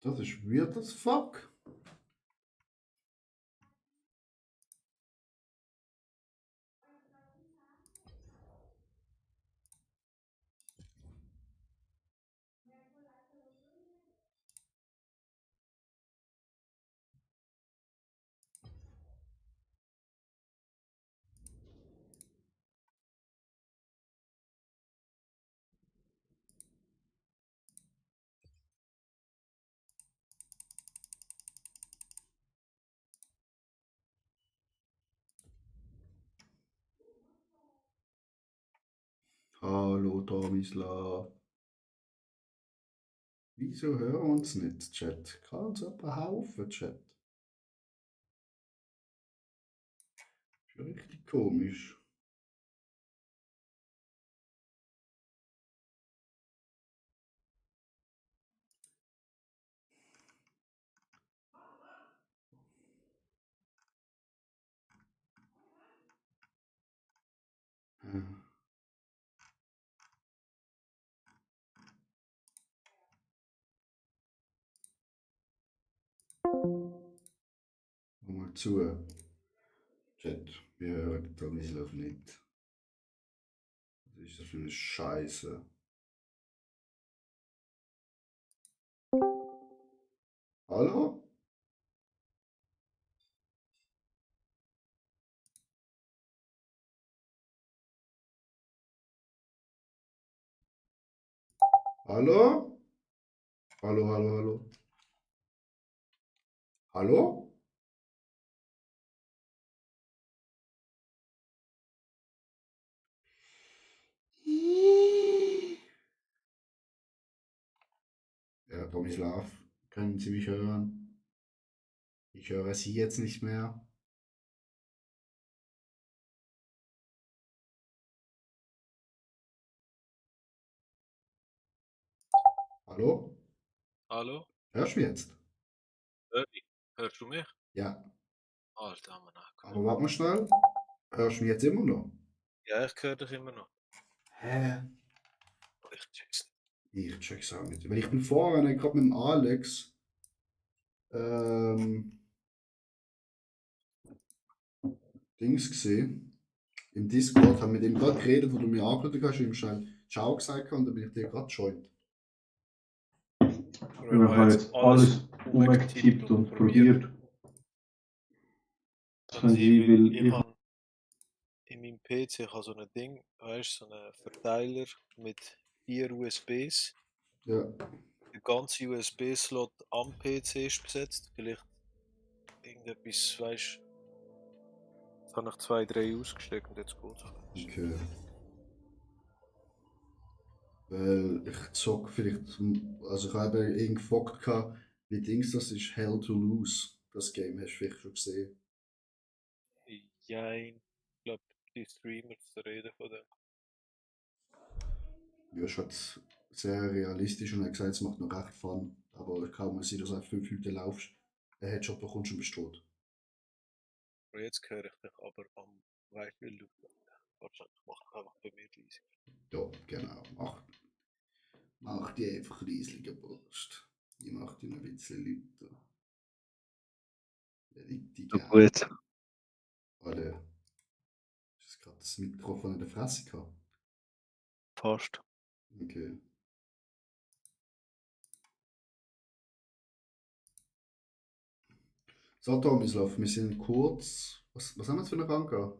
Das ist weird as fuck. Hallo Tomislav. Wieso hören wir uns nicht, Chat? Kann uns jemand helfen, Chat? Ist ja richtig komisch. Hör mal zu, Chat. Wir hören den Tomislav nicht. Was ist das für eine Scheiße? Hallo? Hallo? Hallo, hallo, hallo. Hallo? Ja, Tomislav, können Sie mich hören? Ich höre Sie jetzt nicht mehr. Hallo? Hallo? Hörst du mich jetzt? Hörst du mich? Ja. Alter, Mann. Aber warte mal schnell. Hörst du mich jetzt immer noch? Ja, ich höre dich immer noch. Hä? Ich check's nicht. Ich check's auch nicht. Weil ich bin vorhin gerade mit dem Alex Dings gesehen. Im Discord haben wir mit ihm gerade geredet, wo du mir angeschaut hast, ihm schnell Ciao gesagt und dann bin ich dir gerade joint. Ich habe jetzt alles umgetippt und probiert. Wenn sie will, ich habe in meinem PC ich habe so ein Ding, weißt du, so einen Verteiler mit 4 USBs. Ja. Der ganze USB-Slot am PC ist besetzt. Vielleicht irgendetwas, weißt du. Jetzt habe ich 2, 3 ausgesteckt und jetzt geht's. Okay. Weil ich zock vielleicht, also ich habe irgendwie gefragt, wie Dings das ist, Hell to Lose. Das Game hast du vielleicht schon gesehen. Ja, ich glaube, die Streamers reden von dem. Ja, ist halt sehr realistisch und er hat gesagt, es macht noch recht Fun. Aber kaum mal sieht, dass du 5 Minuten laufst, der Headshot bekommst und bist tot. Und jetzt höre ich dich aber am Beispiel laut. Wahrscheinlich macht es einfach bei mir leise. Ja, genau. Mach die einfach riesige Brust. Ich mach die ein bisschen lauter. Richtig So geil. gut. Alter, ist das gerade das Mikrofon in der Fresse gehabt? Fast. Okay. So, Tomislav, wir sind kurz. Was haben wir jetzt für einen Rang gehabt?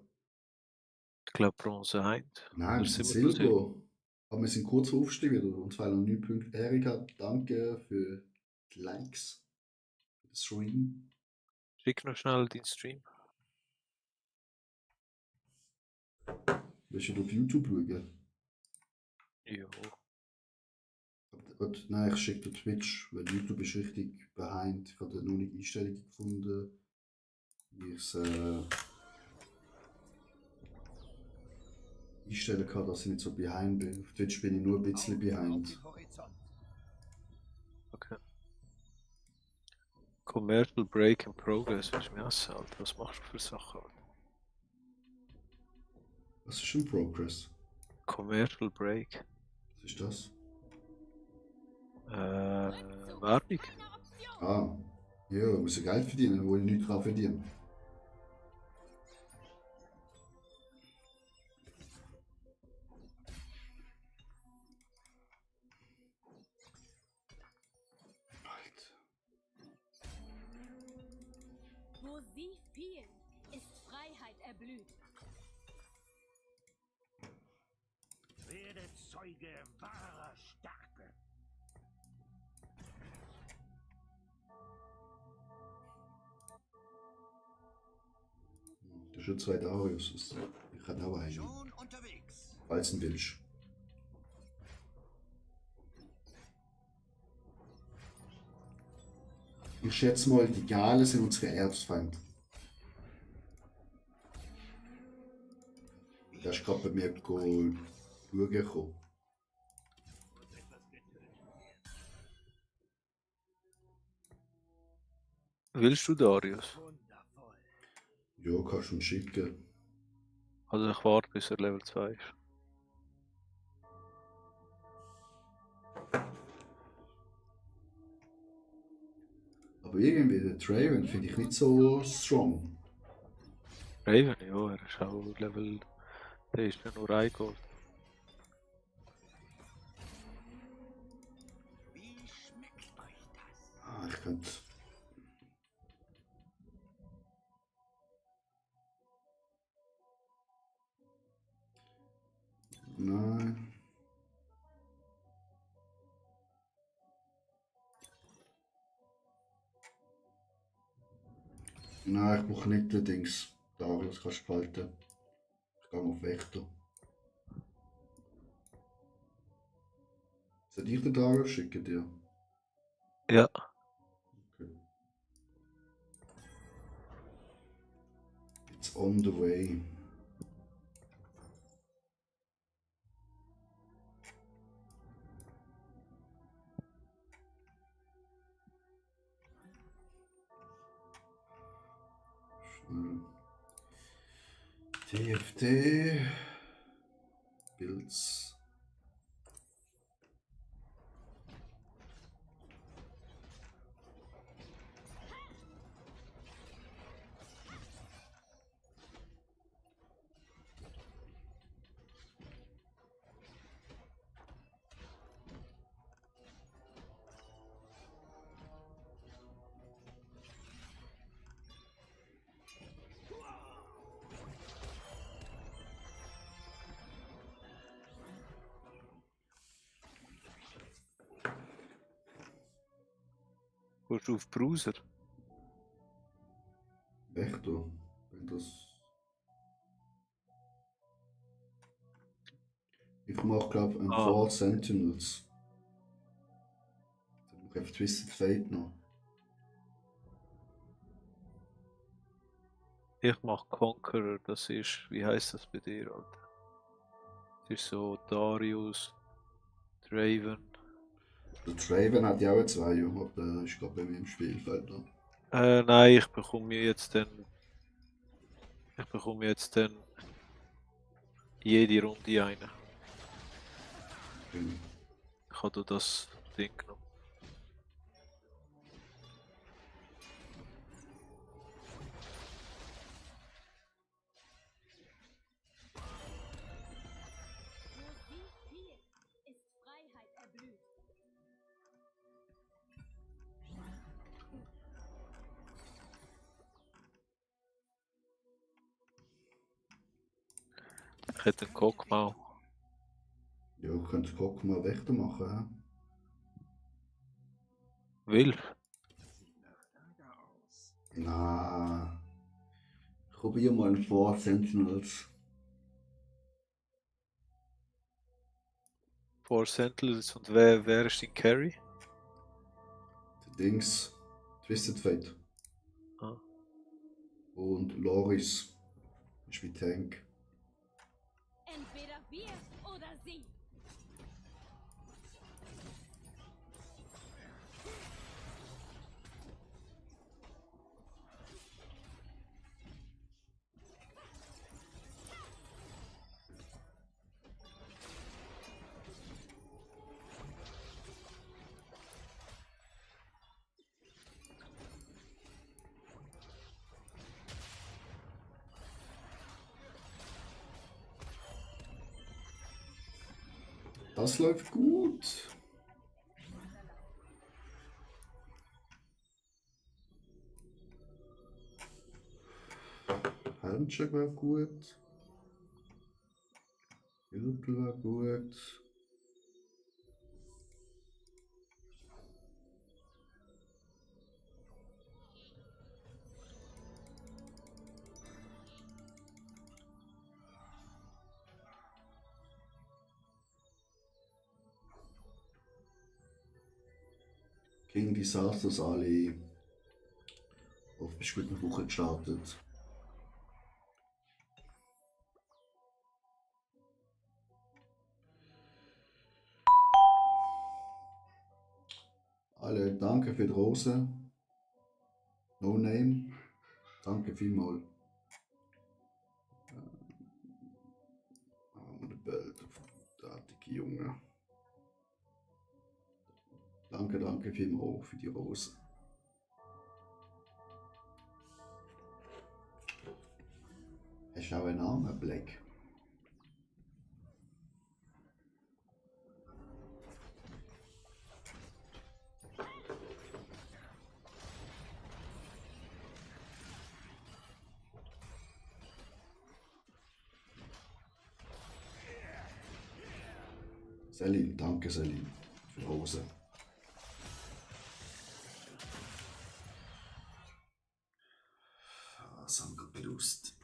Ich glaube Bronze 1. Nein, Oder wir sind sind wir schon Silber? Silber. Aber wir sind kurz vor Aufstieg wieder. Und zwar noch 9 Punkte. Erika, danke für die Likes, für den Stream. Schick noch schnell deinen Stream. Willst du auf YouTube schauen? Jo. Nein, ich schicke dir Twitch, weil YouTube ist richtig behind. Ich habe noch nicht Einstellungen gefunden, wie ich es einstellen kann, dass ich nicht so behind bin. Auf Twitch bin ich nur ein bisschen behind. Okay. Commercial Break in Progress. Was ist mir das, Alter? Was machst du für Sachen? Was ist in Progress? Commercial Break. Was ist das? Werbung. Ah, ja, muss ja Geld verdienen, wo ich nichts dran verdienen. Alter. Wo sie fielen, ist Freiheit erblüht. Werde Zeuge wahrer Stärke. Das ist schon zwei Darius. Ich kann auch einen, Schon unterwegs. falls du ihn willst. Ich schätze mal, die Galen sind unsere Erzfeinde. Der ist gerade bei mir schauen gekommen. Willst du Darius? Wundervoll. Ja, kannst du ihn schicken. Also ich warte bis er Level 2 ist. Aber irgendwie, der Draven finde ich nicht so strong. Raven, ja, er ist auch Level... Der ist ja nur ein Gold. Wie schmeckt euch das? Ah, ich könnte. Nein. Nein, ich brauche nicht den Dings. Darius kannst du behalten. Ich gehe auf Wächter. Soll ich den Darius schicken dir? Ja. Okay. It's on the way. Schnell. TFT. Builds. Gehst du auf Browser? Wächter. Wenn das. Ich mache, glaube ich, ein Ah. 4 Sentinels. Dann mache ich auf Twisted Fate noch. Ich mach Conqueror, das ist... Wie heißt das bei dir, Alter? Das ist so Darius, Draven. Der Draven hat ja auch zwei, aber der ist gerade bei mir im Spielfeld noch. Nein, ich bekomme jetzt dann... Ich bekomme jetzt dann... Jede Runde eine. Genau. Ich habe das Ding genommen. Wo sie fielen, ist Freiheit erblüht. Ich hätte einen Kokmau. Ja, ich könnte Cock mal Wächter machen. Ja? Will? Sieht nach Lager aus. Na, ich probiere mal ein 4 Sentinels. 4 Sentinels und wer ist dein Carry? Der Dings, Twisted Fate. Ah. Und Loris ist mein Tank. Entweder wir oder sie. Das läuft gut. Handcheck war gut. Gürtel war gut. King Disasters alle auf bis gut eine Woche gestartet. Alle, danke für die Rose. No Name. Danke vielmals. Ein Bild auf der dicke Junge. Danke vielmals für die Rose. Hast du auch einen Namen, Black? Selin, danke Selin für die Rose. Was haben wir benutzt?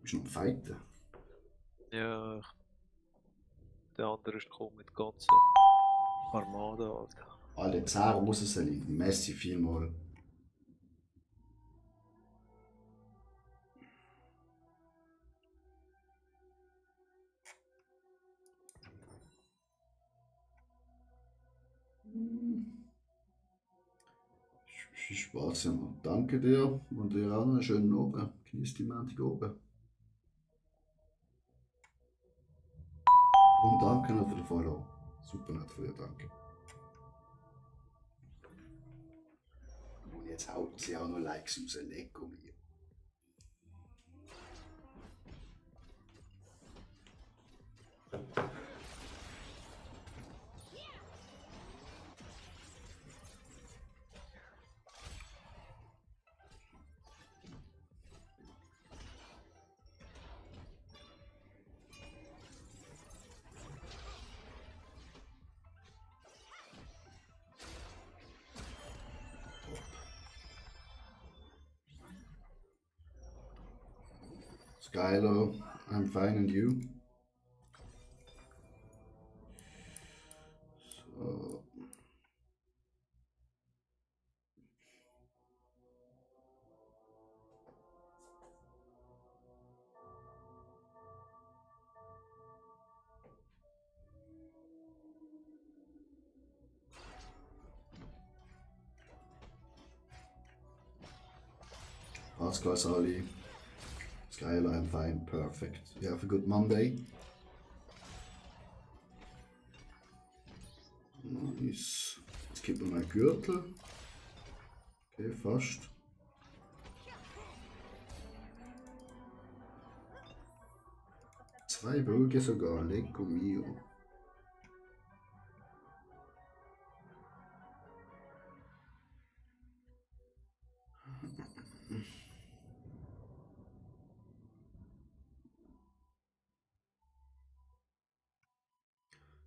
Bist du noch am Fighten? Ja, der andere ist gekommen mit der ganzen Armada, Alter. Alle 10 Rosen Selin. Messi vielmal. Viel Spaß, ja. Danke dir und dir auch noch einen schönen Abend. Genieß die Montag oben. Und danke noch für den Follow. Super nett von dir, danke. Und jetzt haut sie auch noch Likes raus, Lecko mir. Skylo, I'm fine and you? So. Pascal Sali. Skylo, I'm fine, perfect. You have a good Monday. Nice. Jetzt gibt mir mein Gürtel. Okay, fast. Zwei Bögen sogar, Lecco mio.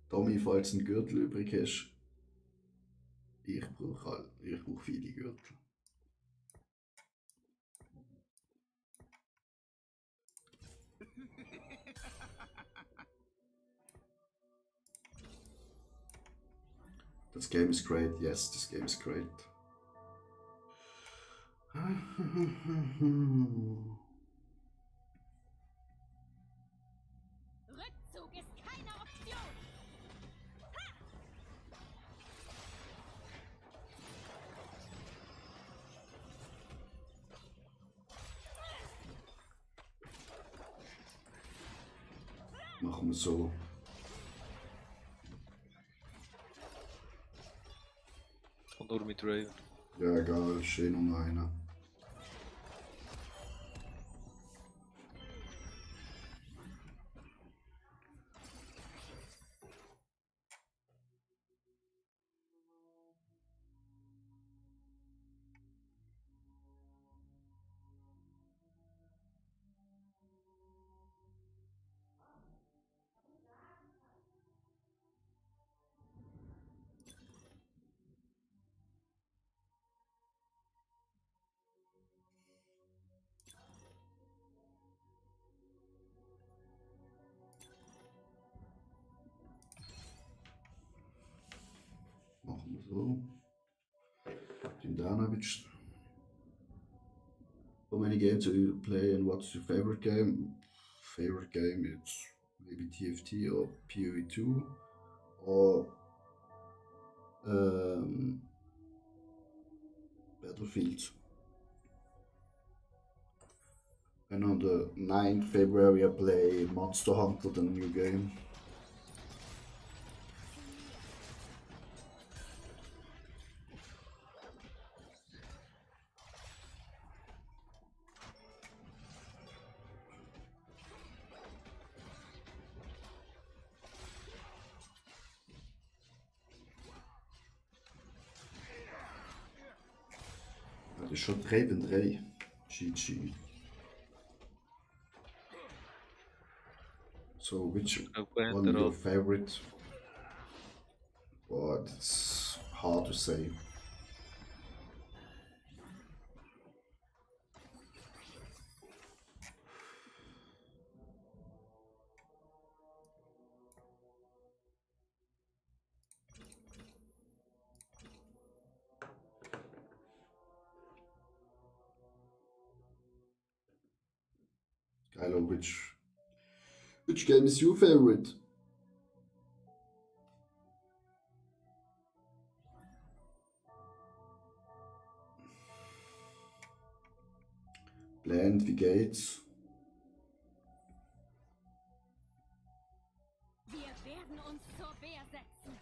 Tommy, falls du einen Gürtel übrig hast, ich brauche viele Gürtel. Das Game is great, yes, this game is great. Rückzug ist keine Option. Machen wir so. Und nur mit Raven. Ja, egal, schön um einer. So. Den Danovich. How many games do you play and what's your favorite game? Favorite game is maybe TFT or PoE2 or Battlefield. And on the 9th February I play Monster Hunter, the new game. Das ist schon 3-3. GG. So, which one is your favorite? Oh, it's hard to say. Kylo, which game is your favorite? Bland, wie geht's? Wir werden uns zur Wehr setzen.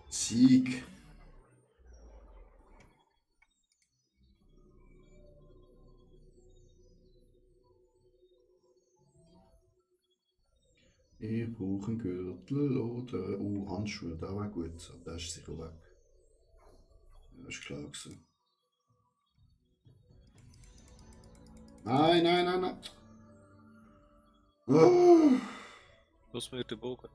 Sieg. Ich brauche einen Gürtel oder Handschuhe, das wäre gut, aber das ist sicher weg. Das ist klar gewesen. Nein, nein, nein, nein. Oh. Los mir den Bogen.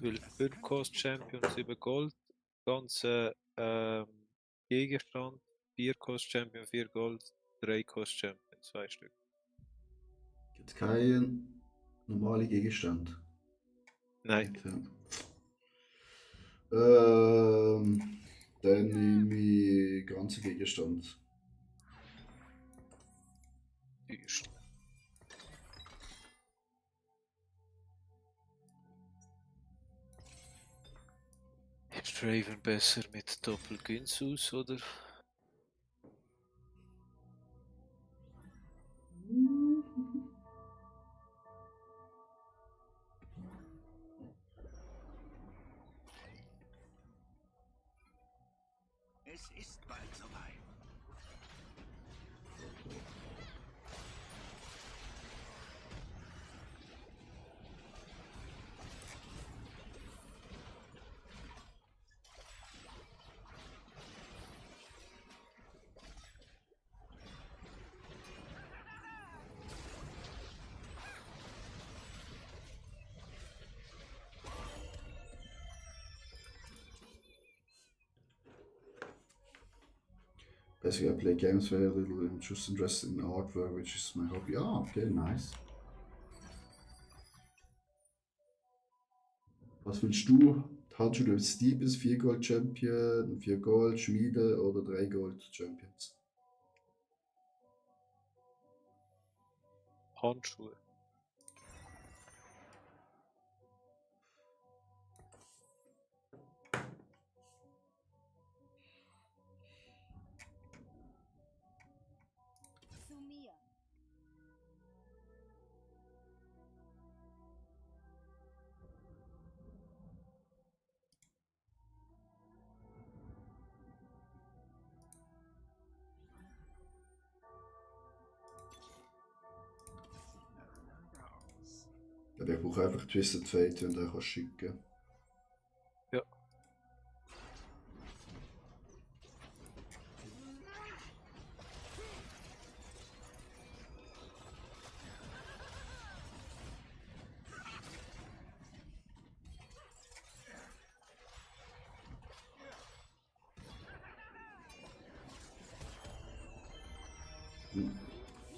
Will 5 Cost Champion 7 Gold. Ganze Gegenstand 4 Cost Champion 4 Gold. 3 Cost Champion 2 Stück. Gibt keinen normalen Gegenstand. Nein. Dann nehme ich ganzen Gegenstand. Ist Raven besser mit Doppelgünsus oder? Es ist bald soweit. Basically, I play games very little and just interested in artwork, which is my hobby. Ah, okay, nice. Was willst du? Handschuhe als Diebes, 4 Gold Champion, 4 Gold, Schmiede oder 3 Gold Champions? Handschuhe. Zu mir. Aber ich brauche einfach Twisted Fate, wenn du den schicken kannst. Ja.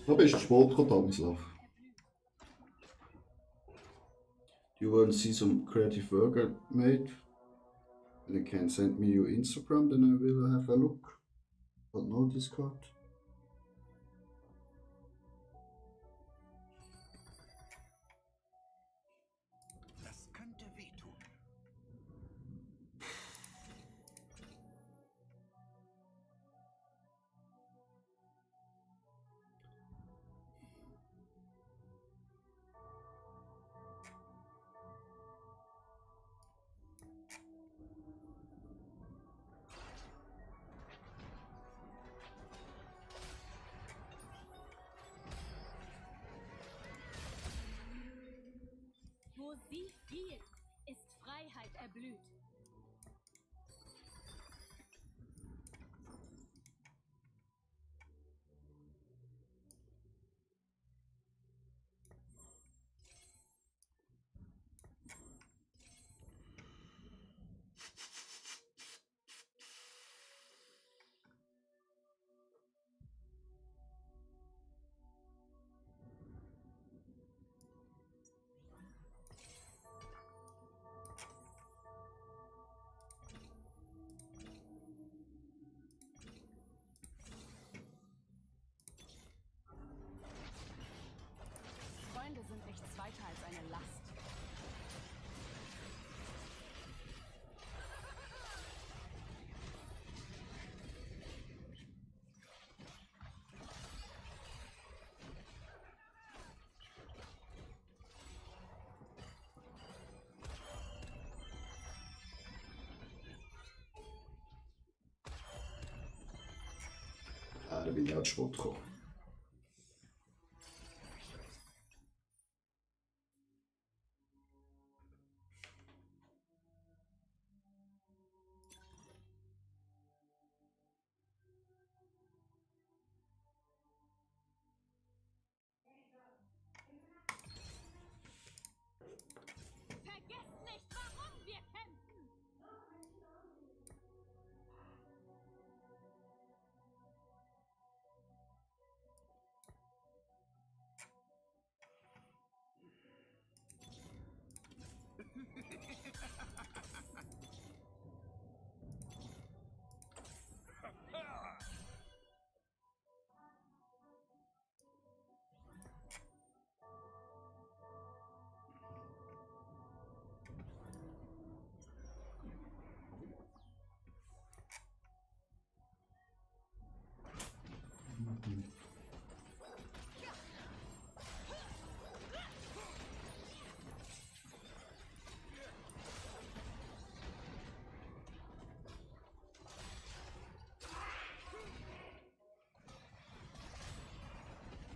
Da bist du spät gekommen, Tomislav. Do you want to see some creative work I made? And you can send me your Instagram, then I will have a look. But no Discord. Das könnte wehtun. Wo sie fiel, ist Freiheit erblüht. Freunde sind nichts weiter als eine Last. Da bin ich auch zu spät gekommen. Vergesst nicht, warum wir kämpfen!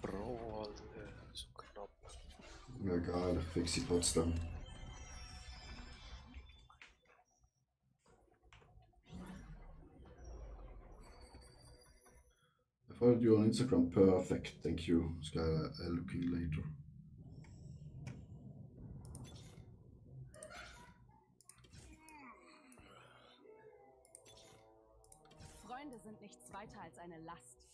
Bro, Alter, so knapp. Egal, ich fix sie trotzdem. I followed you on Instagram. Perfect, thank you. Sky, looking later. Freunde sind nichts weiter als eine Last.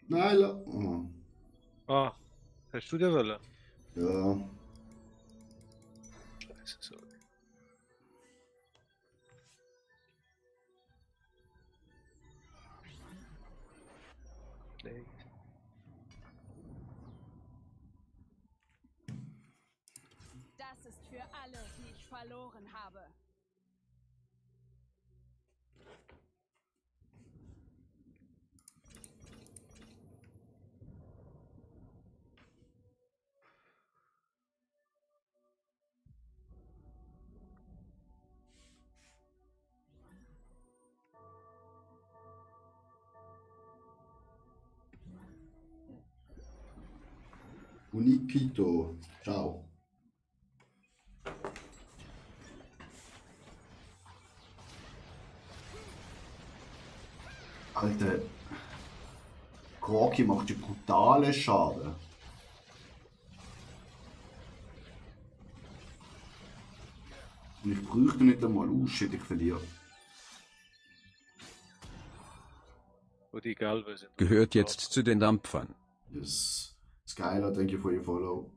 Nein, oh. Ah, hast du den wollen? Ja. Scheiße, sorry. Play. Das ist für alle, die ich verloren habe. Unikito. Ciao. Alter. Corki macht ja brutalen Schaden. Und ich bräuchte nicht einmal. Shit, ich verliere. Wo die Gelben sind. Gehört jetzt zu den Dampfern. Yes. Skylar, thank you for your follow.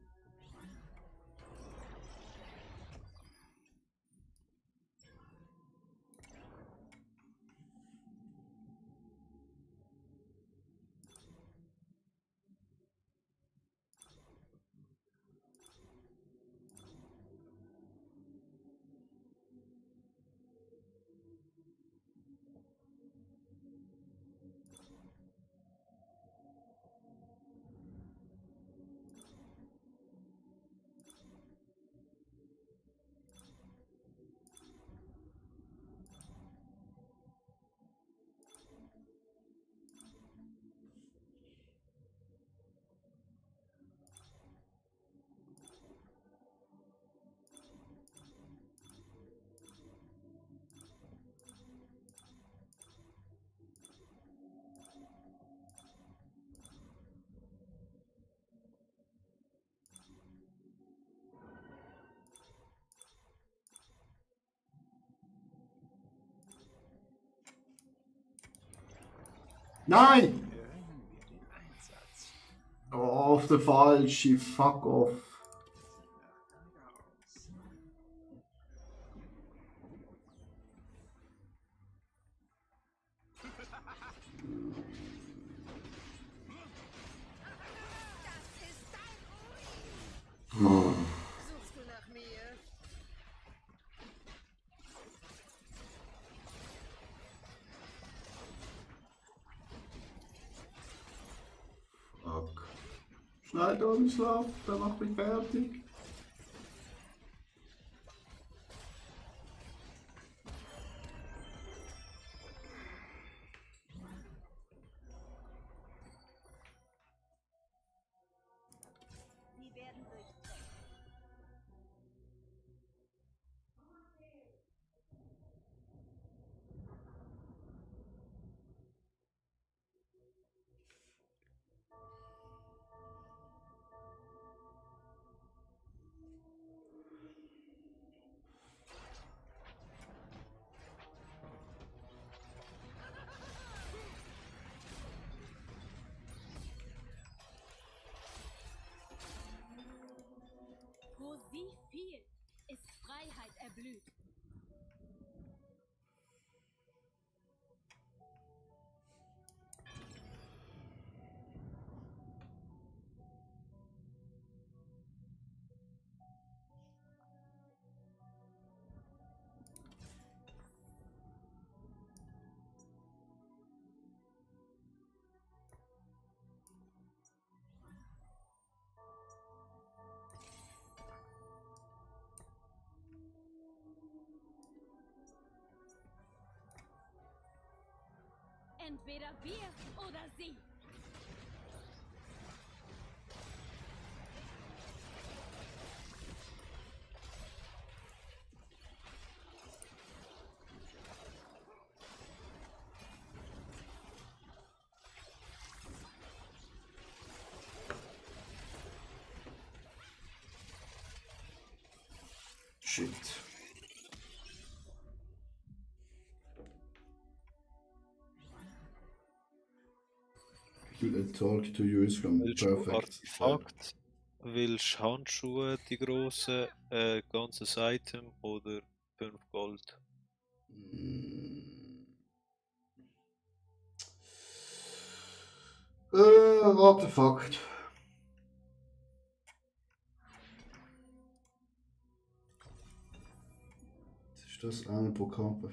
Nein! Oh, auf der falsche. Fuck off. Oh. Suchst du nach mir? Fuck. Schnell, Domislav, der macht mich fertig. Sie werden durchtrennen. Wo sie fiel, ist Freiheit erblüht. Entweder wir oder sie. Shit. Talk to you is from Willst du perfect. Artefakt? Willst du Handschuhe, die grossen, ganzes Item oder 5 Gold? Artefakt. Ist das eine pro Kampf?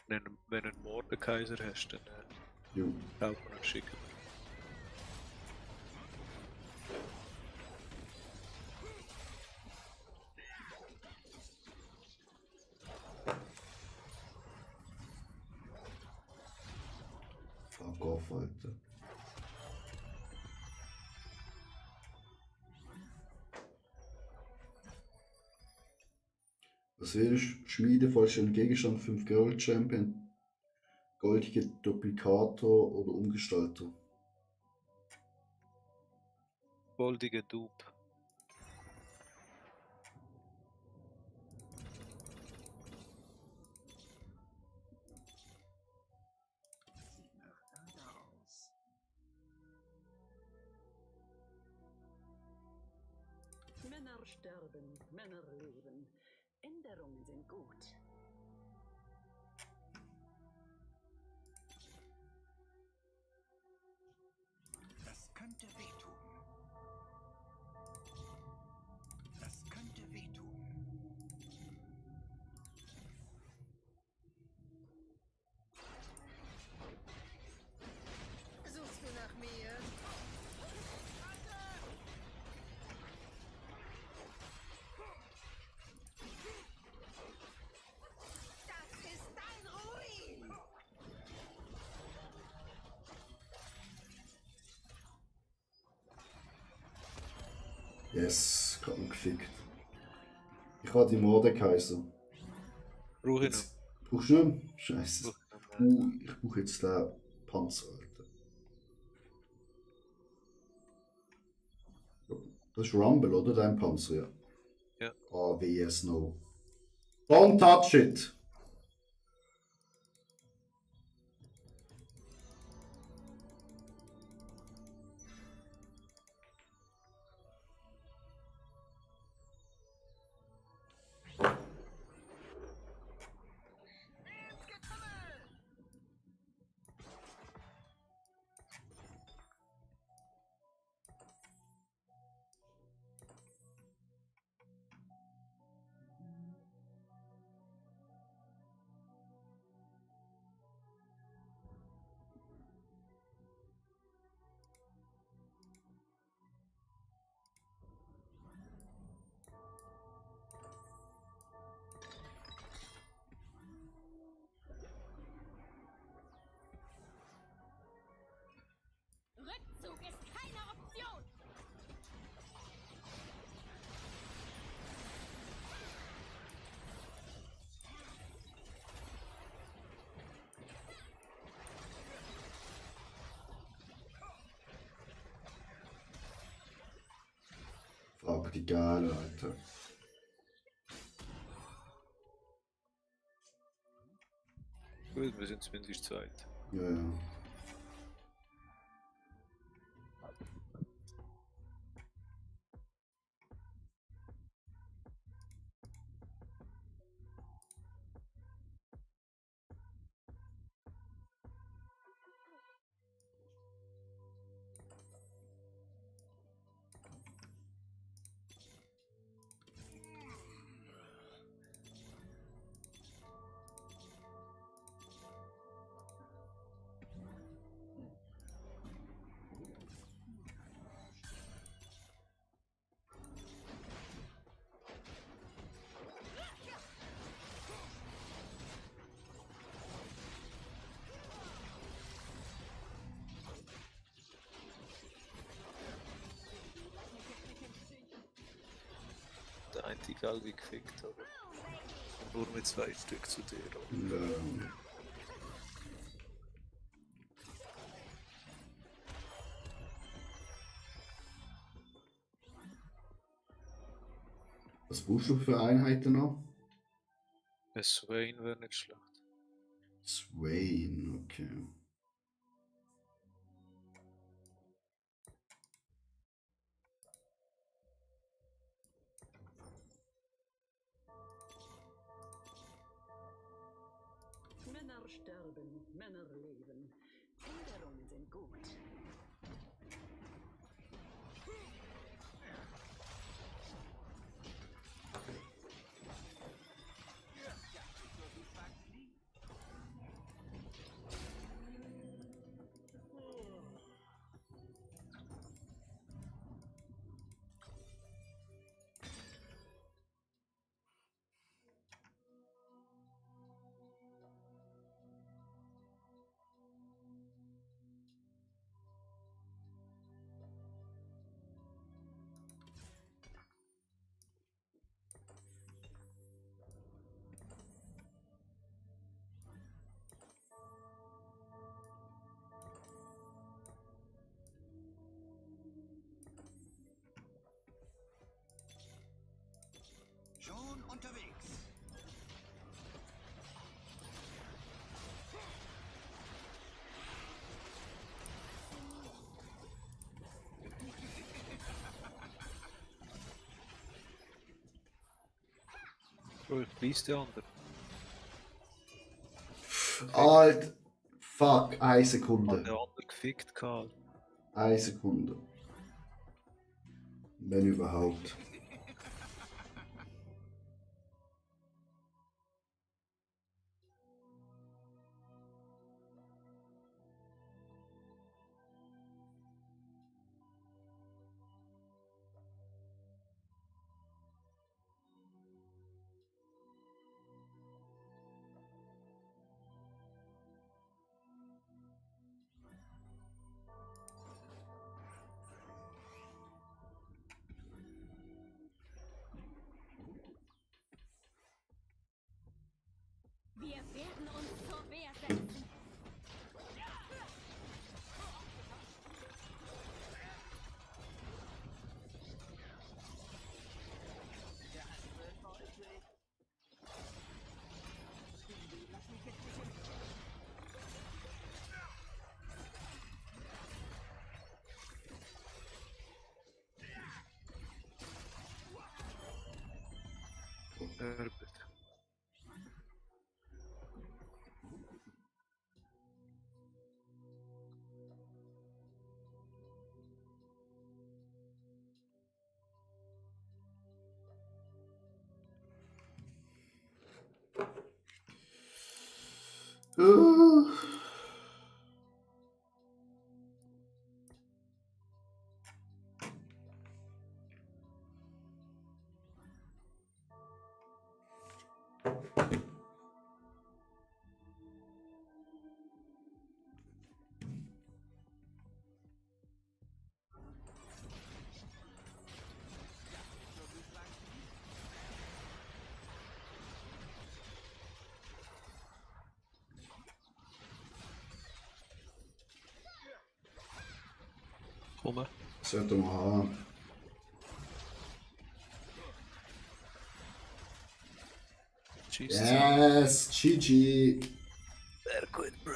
Wenn du einen Mordekaiser hast, dann Jo. kann man ihn schicken. Fuck off, Alter. Was willst du? Schmiede, vollständiger Gegenstand, 5 Gold Champion, goldige Duplikator oder Umgestalter? Goldige Dupe. Männer sterben, Männer leben. Änderungen sind gut. Das könnte wehtun. Das könnte wehtun. Suchst du nach mir? Das ist dein Ruin! Yes, gerade noch gefickt. Ich habe die Mordekaiser. Brauche ich noch. Jetzt, brauchst du nicht? Scheiße. Brauche ich noch. Ich brauche jetzt den Panzer, Alter. Das ist Rumble, oder? Dein Panzer, ja. Ja. AWS No. Don't touch it! Rückzug ist keine Option. Frag die Gale, Alter. Gut, wir sind zumindest zweit. Ja, ja. Seite, gell, wie gefickt, aber nur mit 2 Stück zu dir. Oder? Was brauchst du für Einheiten noch? Ein Swain wäre nicht schlecht. Swain, okay. Männer sterben, Männer leben. Änderungen sind gut. Schon unterwegs. Oh, ich beiß den anderen. Alt. Fuck, 1 Hat Sekunde. den anderen gefickt gehabt. 1 Sekunde. Wenn überhaupt. Wir werden uns zur Wehr setzen. Herbert. Komme. Sollte man haben. Tschüss. Yes, GG. Sehr gut, bruh.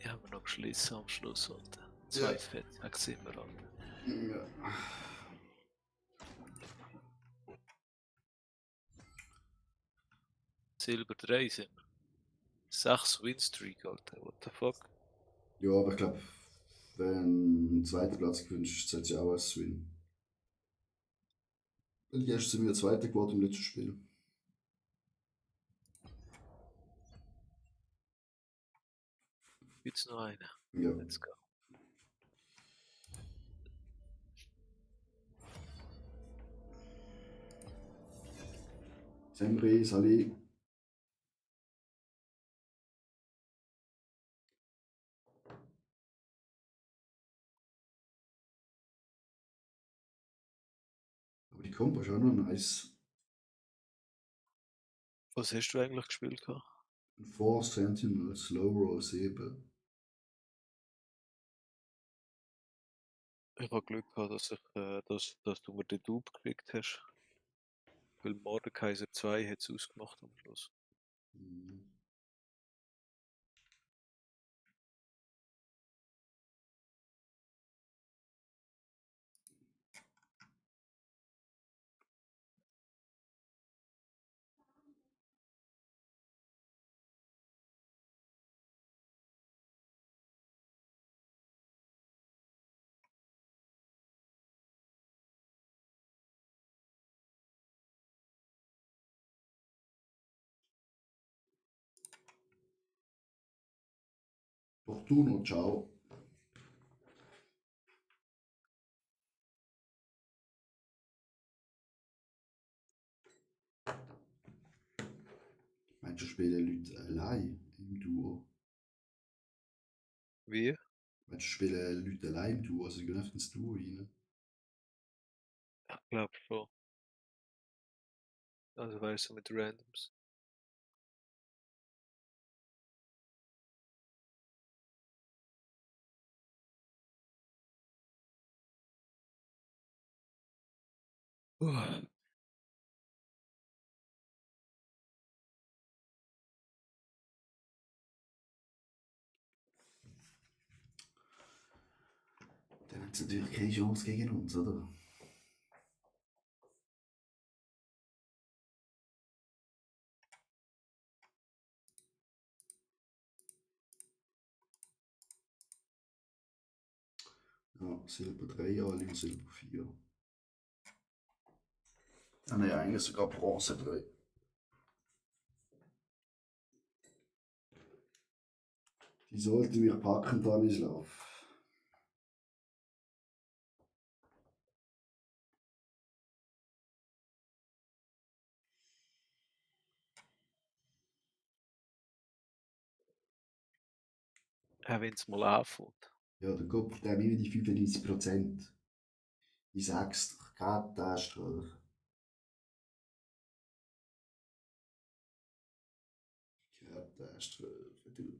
Ja, aber noch schließen am Schluss, Alter. 2 Fett, sind wir, Alter. Ja. Silber 3 sind wir. 6 Winstreak, Alter. What the fuck? Ja, aber ich glaube, wenn ein zweiter Platz gewünscht ist, sollte ja auch ein Win. Und jetzt sind wir Zweiter geworden im letzten Spiel. Jetzt noch eine. Ja. Let's go. Semri, Sali. Combo ist auch noch nice. Was hast du eigentlich gespielt? Gehabt? Ein Force Sentinel, Slow Roll 7. Ich habe Glück gehabt, dass du mir den Dupe gekriegt hast. Weil Mordekaiser 2 hat es ausgemacht am Schluss. Mhm. Fortuno, ciao. Meinst du, spielen Leute allein im Duo? Wie? Meinst du, spielen Leute allein im Duo? Also, sie gehen einfach ins Duo rein. Ich glaube schon. Also weißt du mit Randoms. Dann haben sie natürlich keine Chance gegen uns, oder? Ja, Silber 3, alle und Silber 4. Ah nein, eigentlich sogar Bronze 3. Die sollten wir packen, Danislav. Auch wenn es mal anfängt. Ja, der Kopf, der will die 95%. Ich sag's doch, Katastrophe. Katastrophe, du.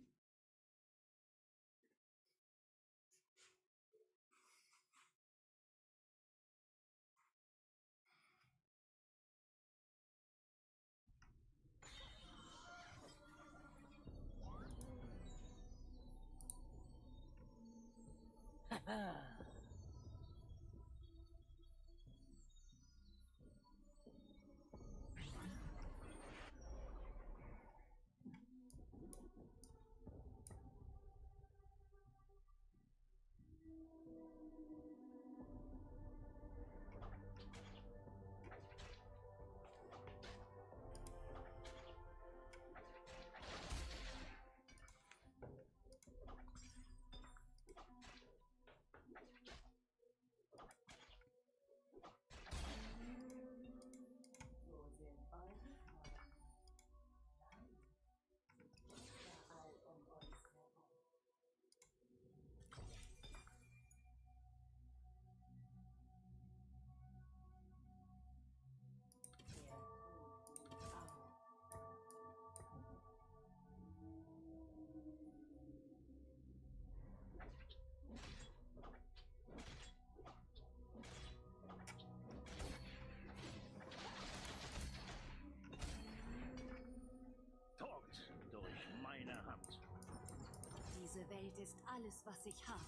Tod durch meine Hand. Diese Welt ist alles, was ich habe.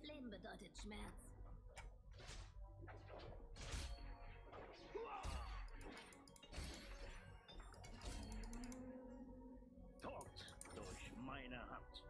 Leben bedeutet Schmerz. Tod durch meine Hand.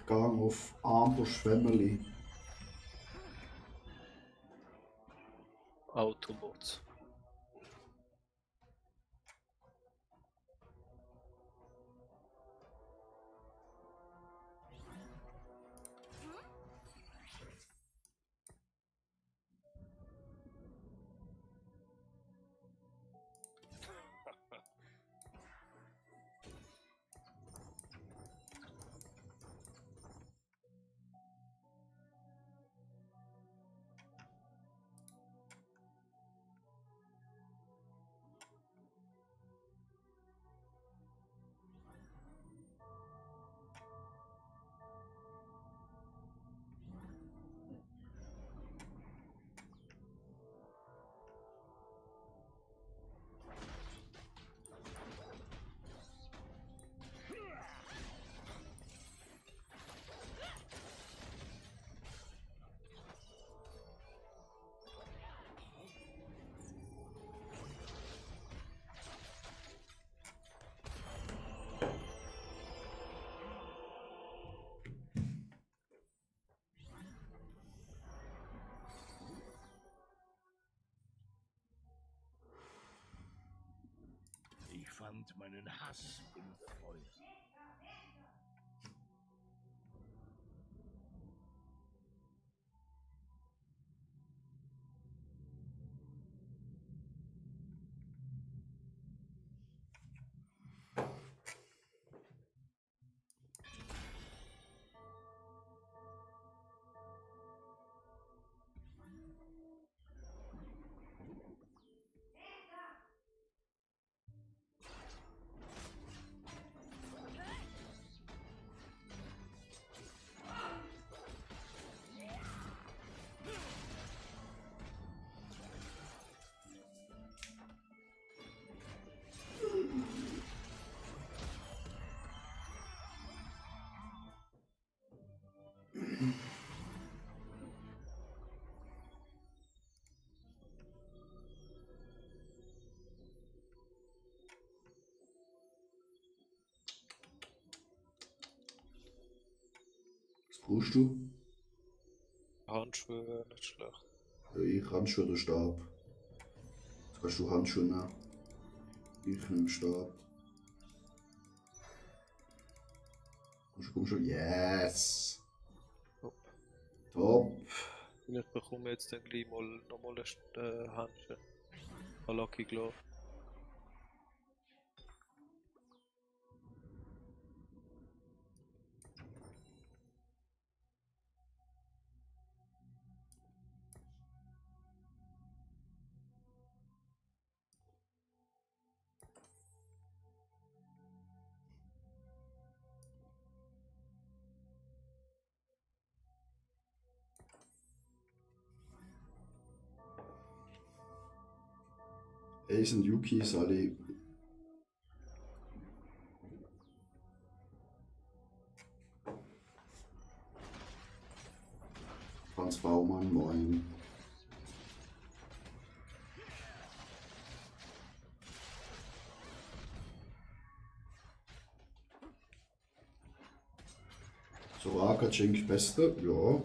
Gang of Ambush Family. Autobots. Ich fand meinen Hass im Feuer. Was brauchst du? Handschuhe wäre nicht schlecht. Ja, ich Handschuhe oder Stab. Jetzt kannst du Handschuhe nehmen. Ich nehme Stab. Komm schon. Yes! Top. Top! Vielleicht bekomme ich jetzt dann gleich mal nochmal eine Handschuhe. Ein Lucky Glove. Ace und Yuki ist alle. Franz Baumann, moin. Soraka Cenk Beste, ja.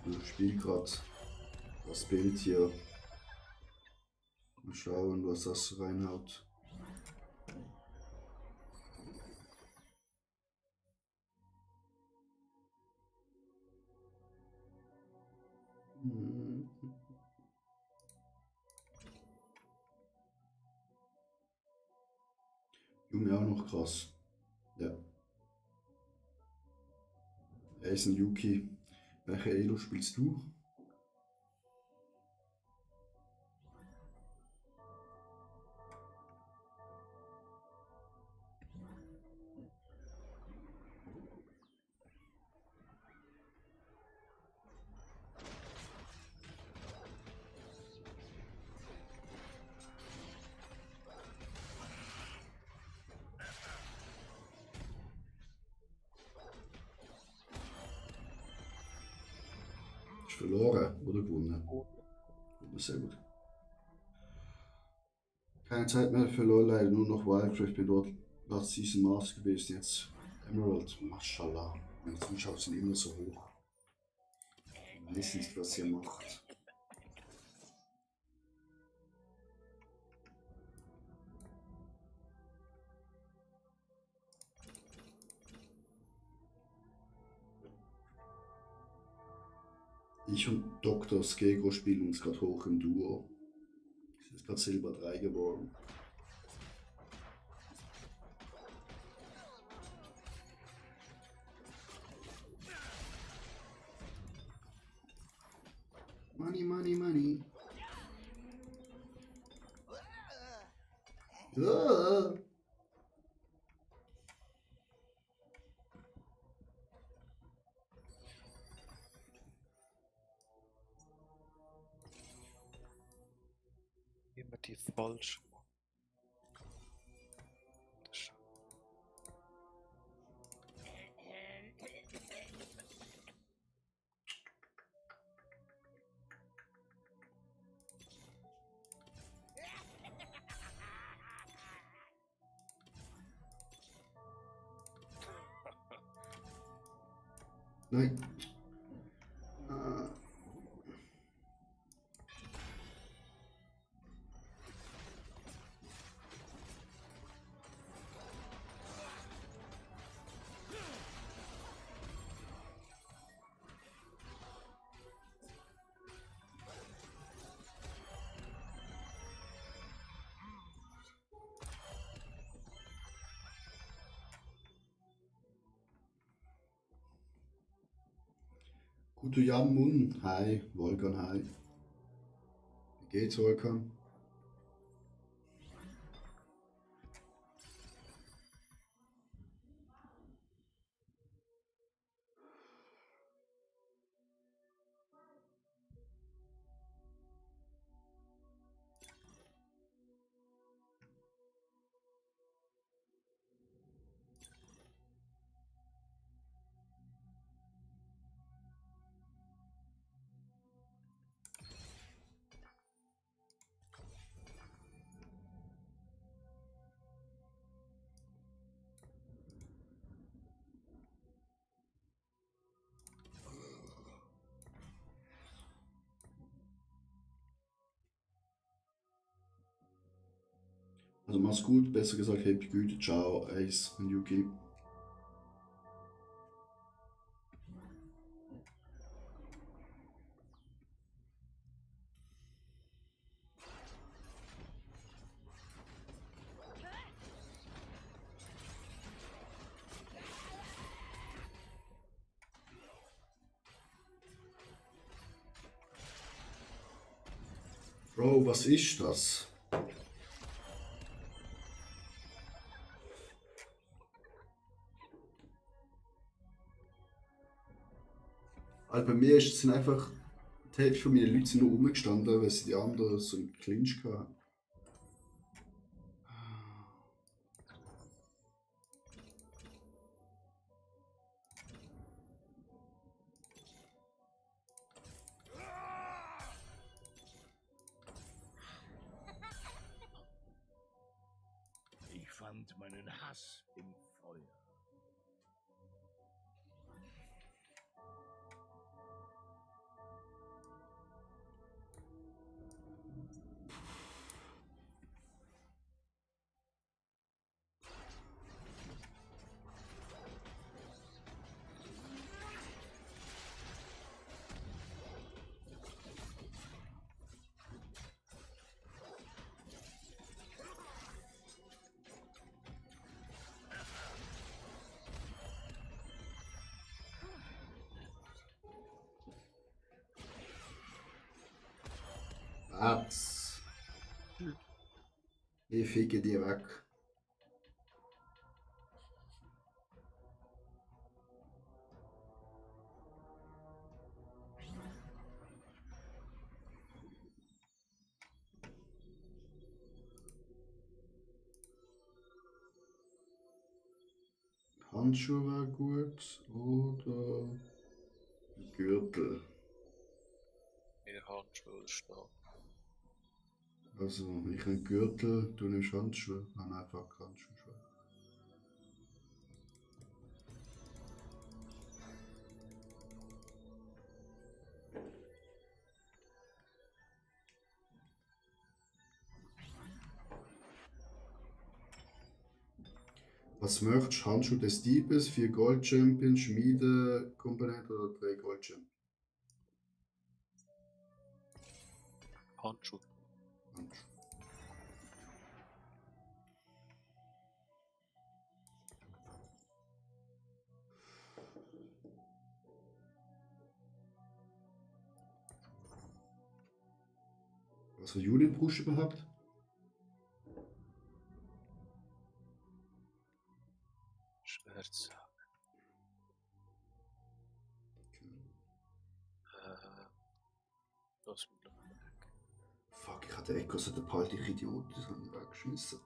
Ich spiele gerade das Bild hier. Mal schauen, was das reinhaut. Junge auch noch krass. Ja. Ace und Yuki. Welche Elo spielst du? Ist verloren oder gewonnen? Sehr gut. Keine Zeit mehr für LoL, leider nur noch Wildcraft. Bin dort Platz Season Master gewesen jetzt. Emerald, Mashallah. Meine Zuschauer sind immer so hoch. Ich weiß nicht, was ihr macht. Ich und Dr. Skego spielen uns gerade hoch im Duo. Es ist gerade Silber 3 geworden. Money, money, money. Ah. Immer die falsch. Nein. Ah. Gute Jammun. Hi, Volkan, hi. Wie geht's, Volkan? Also mach's gut, besser gesagt, happy Güte, ciao, Ace und Yuki. Bro, was ist das? Also bei mir sind einfach die Hälfte von meinen Leuten sind nur rumgestanden, weil sie die anderen so einen Clinch hatten. Ich fand meinen Hass im Feuer. Was? Ich ficke die weg. Handschuhe wäre gut oder Gürtel. Mehr Handschuhe stehen. Also, ich habe Gürtel, du nimmst Handschuhe. Nein, einfach Handschuhe. Was möchtest du? Handschuh des Diebes, 4 Gold Champion, Schmiedekomponente oder 3 Gold Champion? Handschuh. Handschuh. Was für Unit brauchst du überhaupt? Schwer zu sagen. Lass mich noch weg. Fuck, ich hatte Echo, so der Palti Idiot, das haben wir weggeschmissen.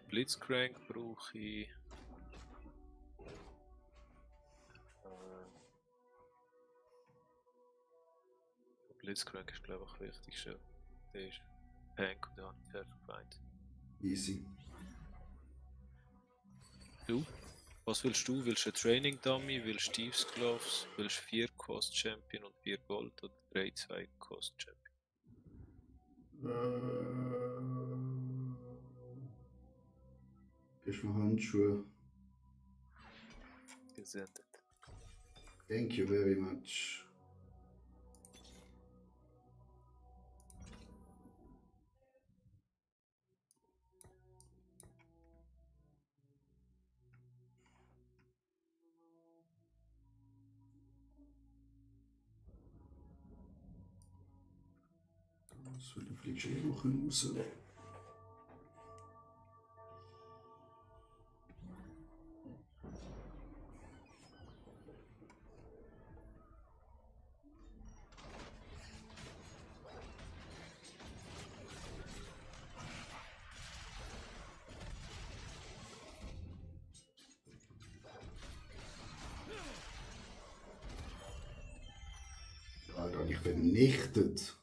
Blitzcrank brauche ich. Blitzcrank ist glaube ich das Wichtigste. Der ist Tank und der hat Feind. Easy. Du? Was willst du? Willst du ein Training Dummy? Willst du Steve's Gloves? Willst du 4 Cost Champion und 4 Gold oder 3 2 Cost Champion? Gibst mir Handschuhe. Gesendet. Thank you very much. So, du fliegst eh noch raus. Alter, ich bin vernichtet.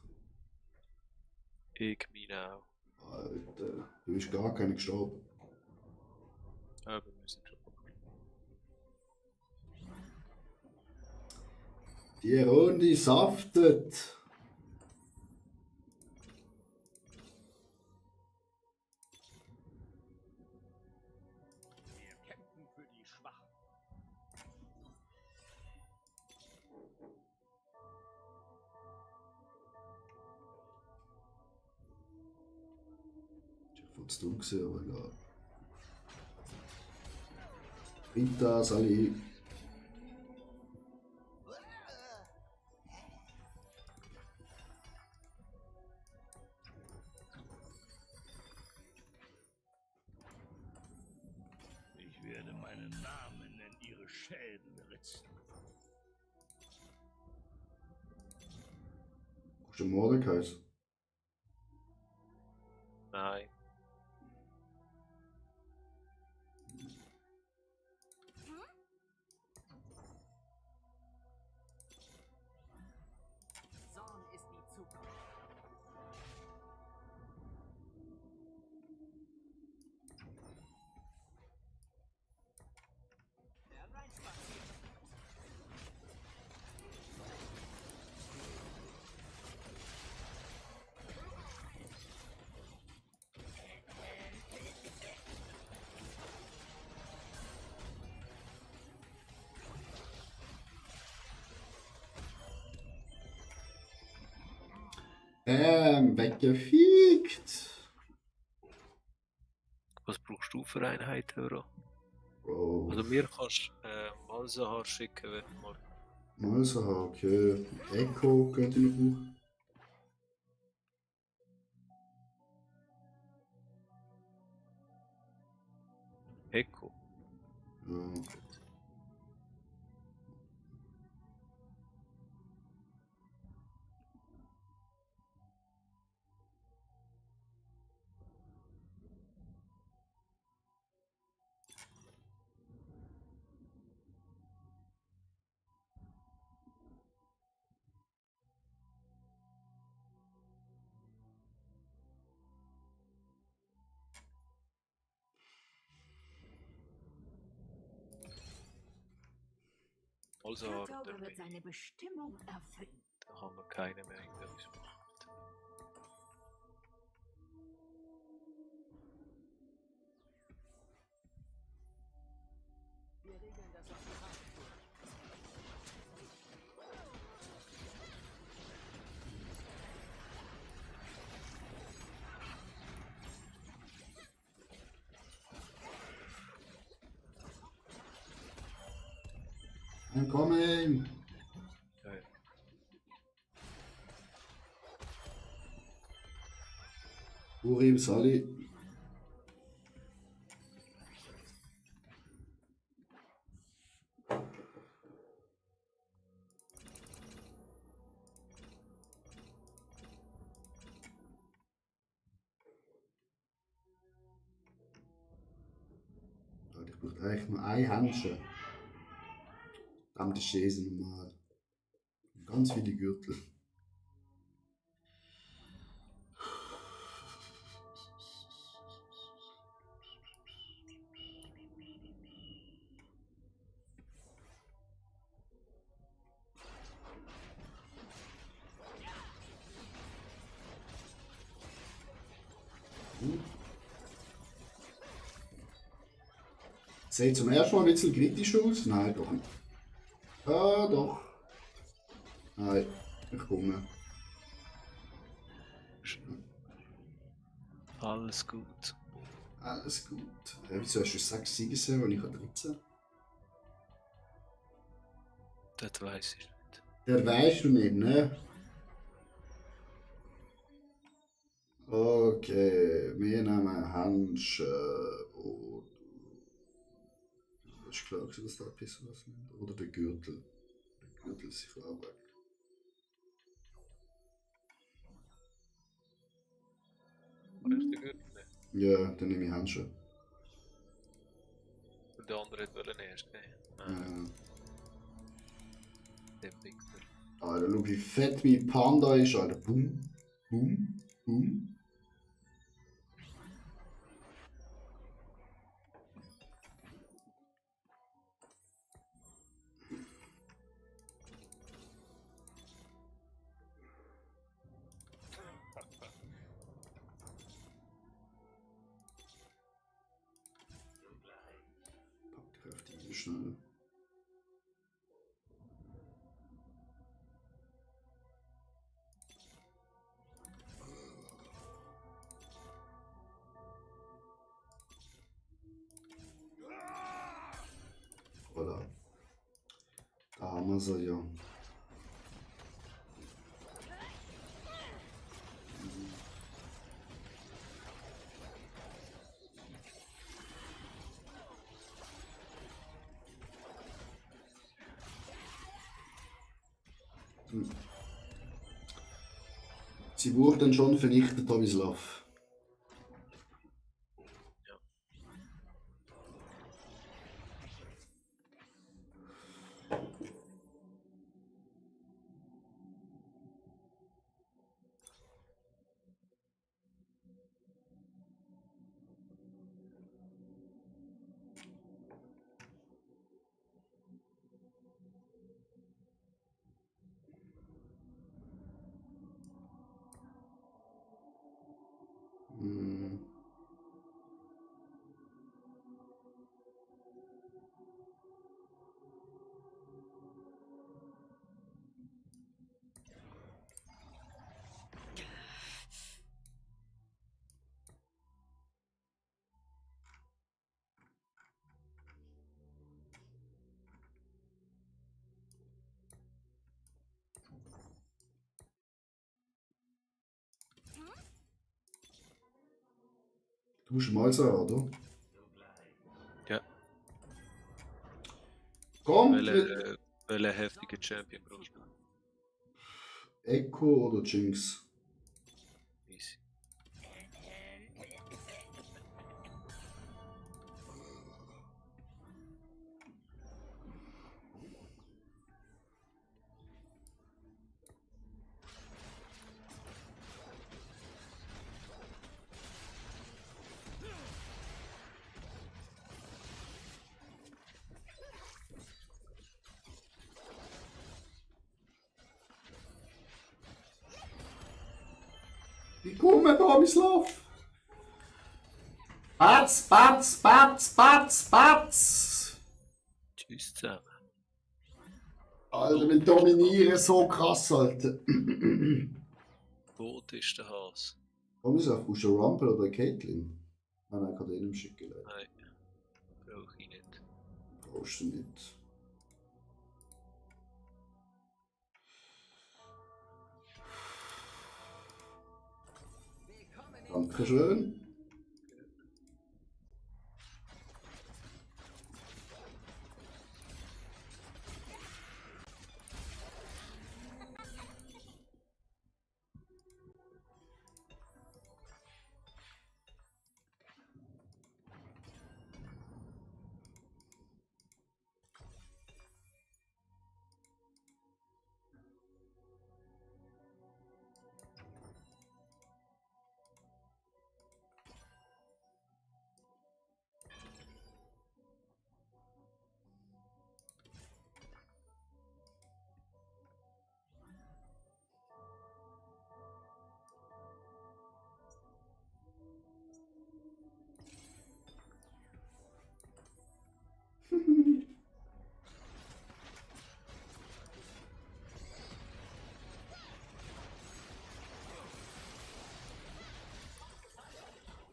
Ich meine auch. Alter, du bist gar keiner gestorben. Aber wir sind schon. Die Runde saftet. Wir kämpfen für die Schwachen. Ich wollte es dumm gesehen, aber egal. Rita, Sally. Ich werde meinen Namen in ihre Schädel ritzen. Brauchst du einen Mordekais? Nein. Zorn ist die Zukunft. Hereinspazieren. Weggefiegt. Was brauchst du für Einheiten, Bro? Bro. Also mir kannst du Malzahar schicken, wenn du mal. Mal so, okay. Echo könnte ich noch brauchen. Echo. Ja. Also Der haben Zauber wird wir seine Bestimmung erfüllen. da haben wir keine mehr irgendwas gemacht. Wir regeln das auf die Reihe. I'm coming! Geil. Urim Sali. Ich brauche eigentlich nur ein Händchen. Verdammte Scheiße normal. Ganz viele Gürtel. Sieht zum ersten Mal ein bisschen kritisch aus? Nein, doch nicht. Ah, doch. Nein, ich komme. Alles gut. Alles gut. Wieso hast du 6 Siegesserien und ich habe 13? Das weiß ich nicht. Der weißt du nicht, ne? Okay, wir nehmen Handschuhe. Oh, ist klar, dass das etwas was nimmt. Oder der Gürtel. Der Gürtel ist sicher auch weg. Richtig gut. Ne? Ja, dann nehme ich Handschuhe. Und der andere hat wollen erst, ne? Der Wichser. Alter, schau wie fett mein Panda ist, Alter. Boom, boom, boom. Pack die Kräfte schnell. Voilà. Da haben wir sie ja. Sie wurden schon vernichtet, Tomislav. Hm. Du musst mal so, oder? Ja. Komm, Welcher heftige Champion brauchst du? Echo oder Jinx? Easy. Ich komme, Tomislav! Batz, Batz, Batz, Batz, Batz! Tschüss zusammen. Alter, wir dominieren so krass, Alter. Wo ist der Hase? Tomislav, brauchst du einen Rumble oder eine Caitlyn? Nein, ich kann den nicht schicken. Leider. Nein, brauche ich nicht. Brauchst du nicht. Dankeschön.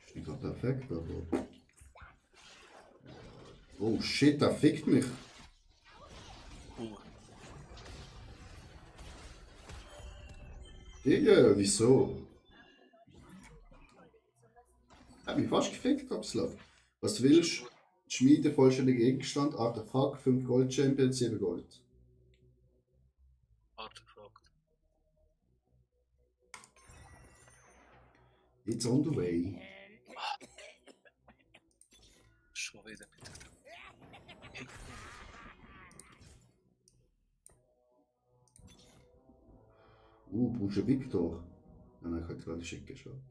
Ist nicht gerade perfekt, aber. Oh shit, der fickt mich. Digga, wieso? Hat mich fast gefickt, Abslav. Was willst du? Schmiede, vollständiger Gegenstand, Artefakt, 5 Gold Champion, 7 Gold. Artefakt. It's on the way. Schon wieder mit der. Brauchst du einen Victor? Nein, ich habe gerade schick geschaut.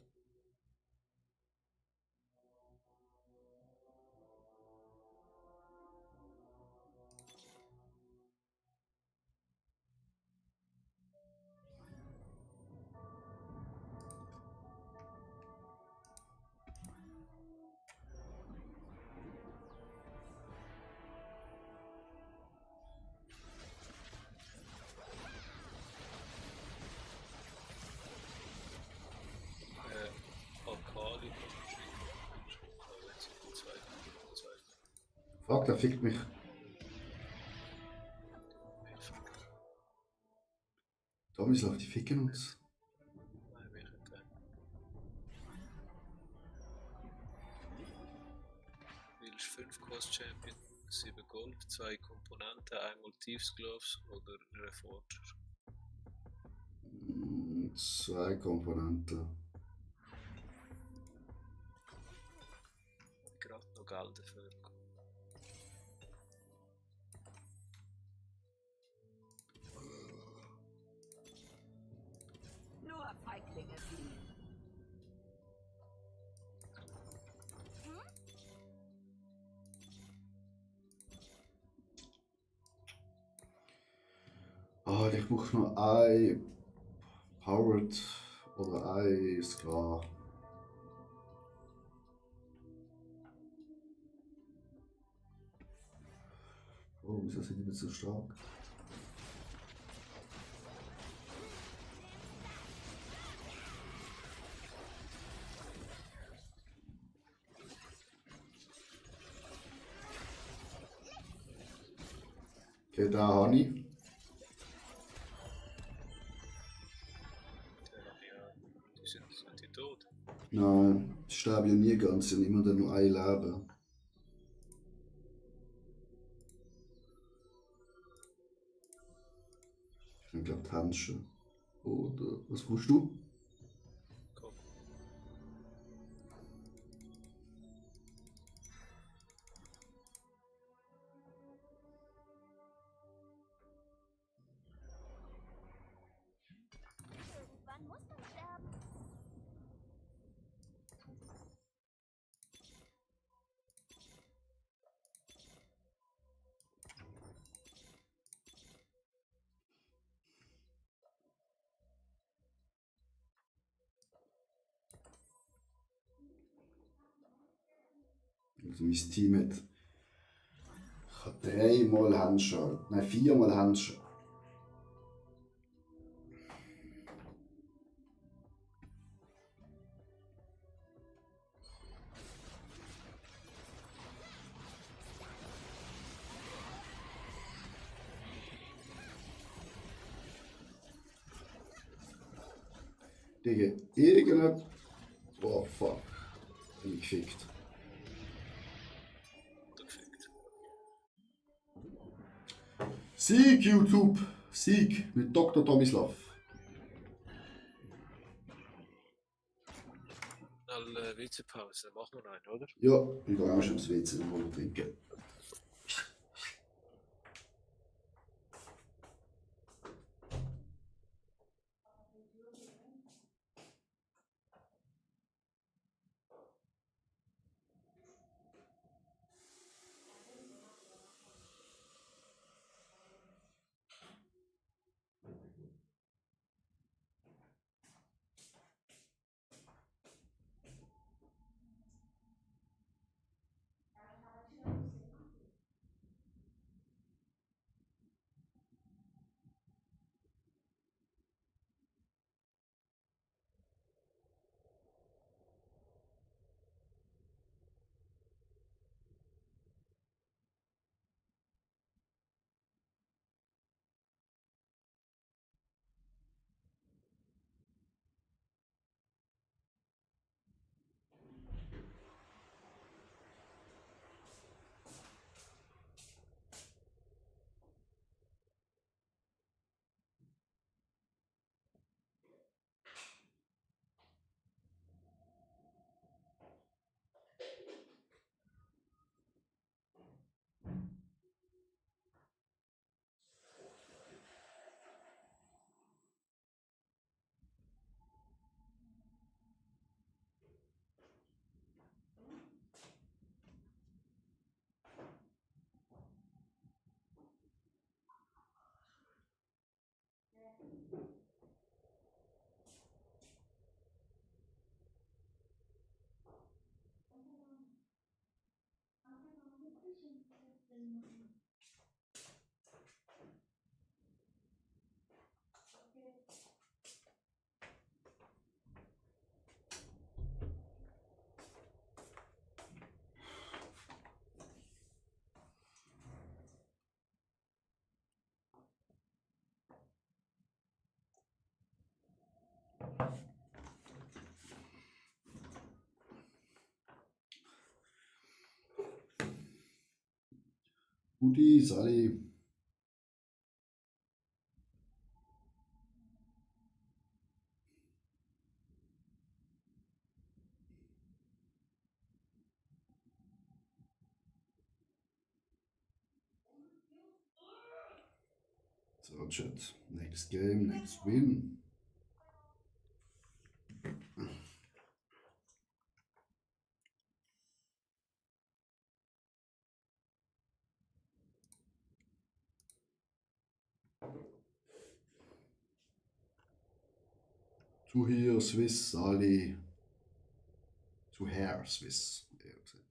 Akali. Fuck, der fickt mich. Tomislav, die ficken uns. Nein, wir können keinen. Willst 5 Quest Champion, 7 Gold, 2 Komponenten, einmal Thieves Gloves oder Reforger? 2 Komponenten. Gerade noch Geld dafür. Nur Feiglinge fliehen. Ah, ich brauche noch ein Powered oder ein Scar. Oh, wieso sind die nicht so stark? Okay, da habe ich. Sind die tot? Nein, ich sterbe ja nie ganz, ich habe immer nur ein Leben. Ich glaube, Tanschen. Oder was brauchst du? Komm. Irgendwann muss man sterben. Also mein Team hat. Ich habe 3-mal Handschall. Nein, 4-mal Handschall. Digga, irgendein. Oh fuck. Bin ich gefickt. Sieg, YouTube! Sieg mit Dr. Tomislav. Schnell WC-Pause, machen wir einen, oder? Ja, ich gehe auch schon ins WC mal trinken. Gudi, Sali. So, Chat. Next game, next win. To here, Swiss, Sali. To hair, Swiss. eher gesagt.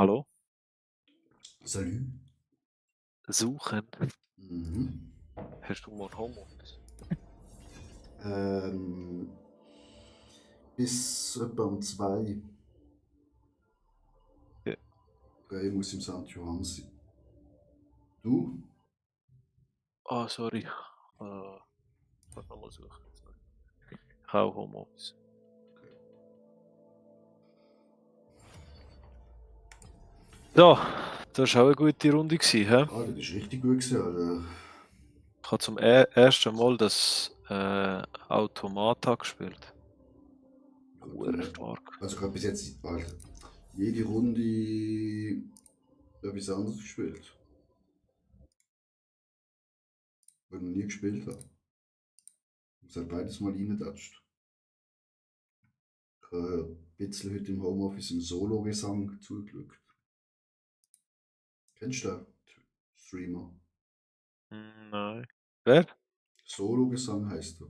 Hallo? Salut. Suchen? Mhm. Hast du mal Homeoffice? Bis etwa um 2. Ja. 3 muss im St. Johann sein. Du? Ah, sorry. Ich kann nochmal suchen. Sorry. Ich habe auch Homeoffice. So, das war auch eine gute Runde, hä? Ah, das ist richtig gut gewesen, Alter. Ich habe zum ersten Mal das Automata gespielt. Hure stark. Also ich habe bis jetzt, Alter, jede Runde etwas anderes gespielt. Was ich noch nie gespielt habe. Es hat beides mal reingedatscht. Ich habe ein bisschen heute im Homeoffice im Solo-Gesang zugeschaut. Kennst du den Streamer? Nein. Wer? Solo-Gesang heisst er.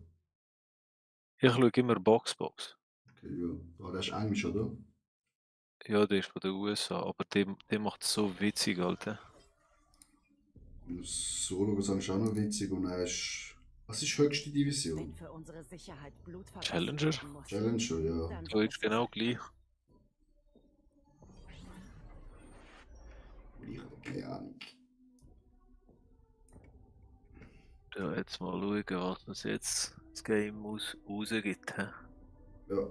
Ich schaue immer Boxbox. Okay, ja. Ah, der ist Englisch, oder? Ja, der ist von den USA, aber der macht es so witzig, Alter. Solo-Gesang ist auch noch witzig und er ist. Was ist höchste Division? Wenn für unsere Sicherheit Blut vergossen Challenger? werden muss, Challenger, ja. dann So soll ist es genau sein. gleich. Ich habe keine Ahnung. Ja, jetzt mal schauen, was uns jetzt das Game rausgibt. Hä? Ja.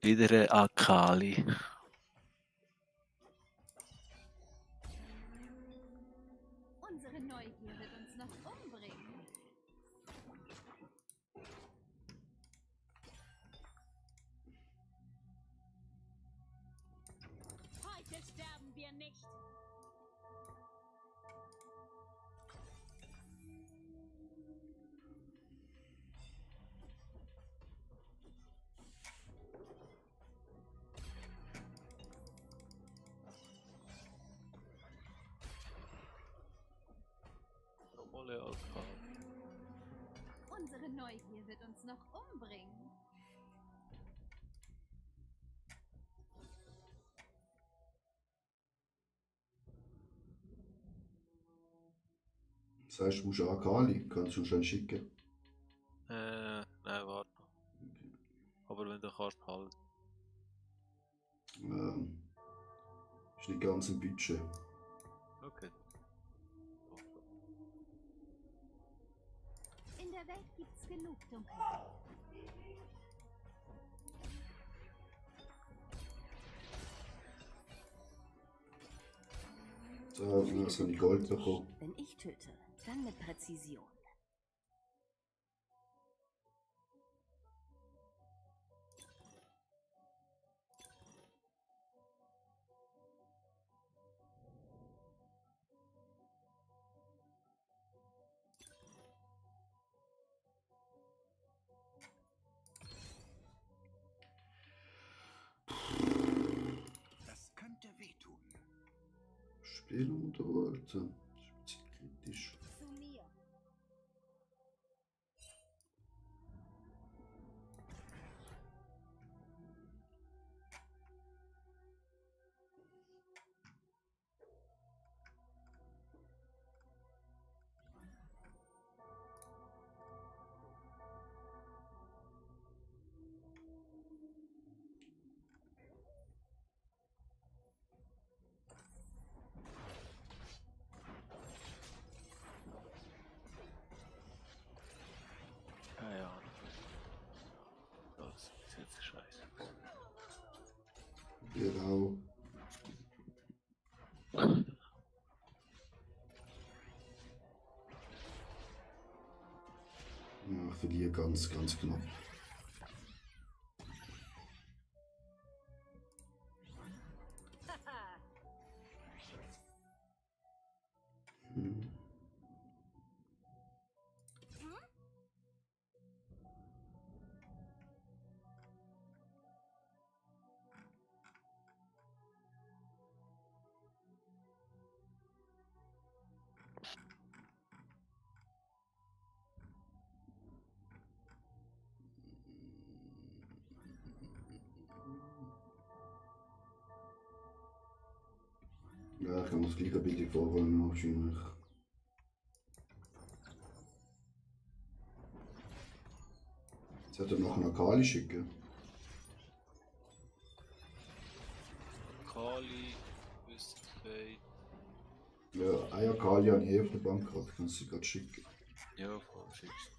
Wieder ein Akali. Unsere Neugier wird uns noch umbringen. Heute sterben wir nicht. Nochmal ein Akali. Unsere Neugier wird uns noch umbringen. Das heißt, du musst Akali, kannst du schon schicken. Nein, warte noch. Aber wenn du kannst, halt. Ist nicht ganz im Budget. Okay. In der Welt gibt's genug Dunkelheit. So, jetzt habe ich Gold bekommen. Wenn ich töte, dann mit Präzision. Das könnte wehtun. Spiel unterhalten. Das ist ein bisschen kritisch. Zu mir. Keine Ahnung. Das ist jetzt scheiße. Genau. Ja, ich verliere ganz, ganz knapp. Hm. Ja, ich kann mir das gleiche bitte vorholen, wahrscheinlich. Jetzt hat er noch eine Kali schicken. Kali, Twisted Fate. Ja, eine Kali habe ich eh auf der Bank gehabt, ich kann sie gerade schicken. Ja, voll, schickst.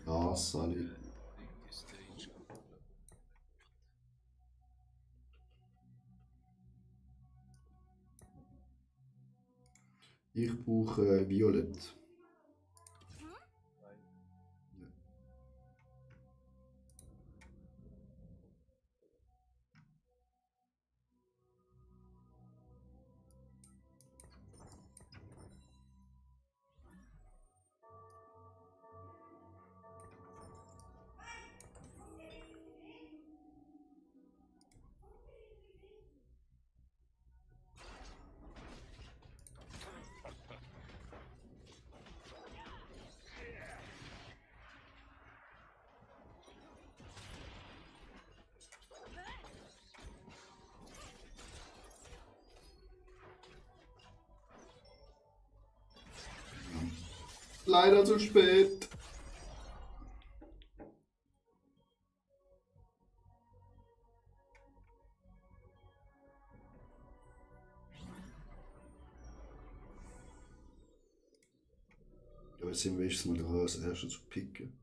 Ja, Sally. Die Stage. Ich brauche Violett. Leider zu spät. Aber jetzt sind wir wenigstens mal dran, als erstes zu picken.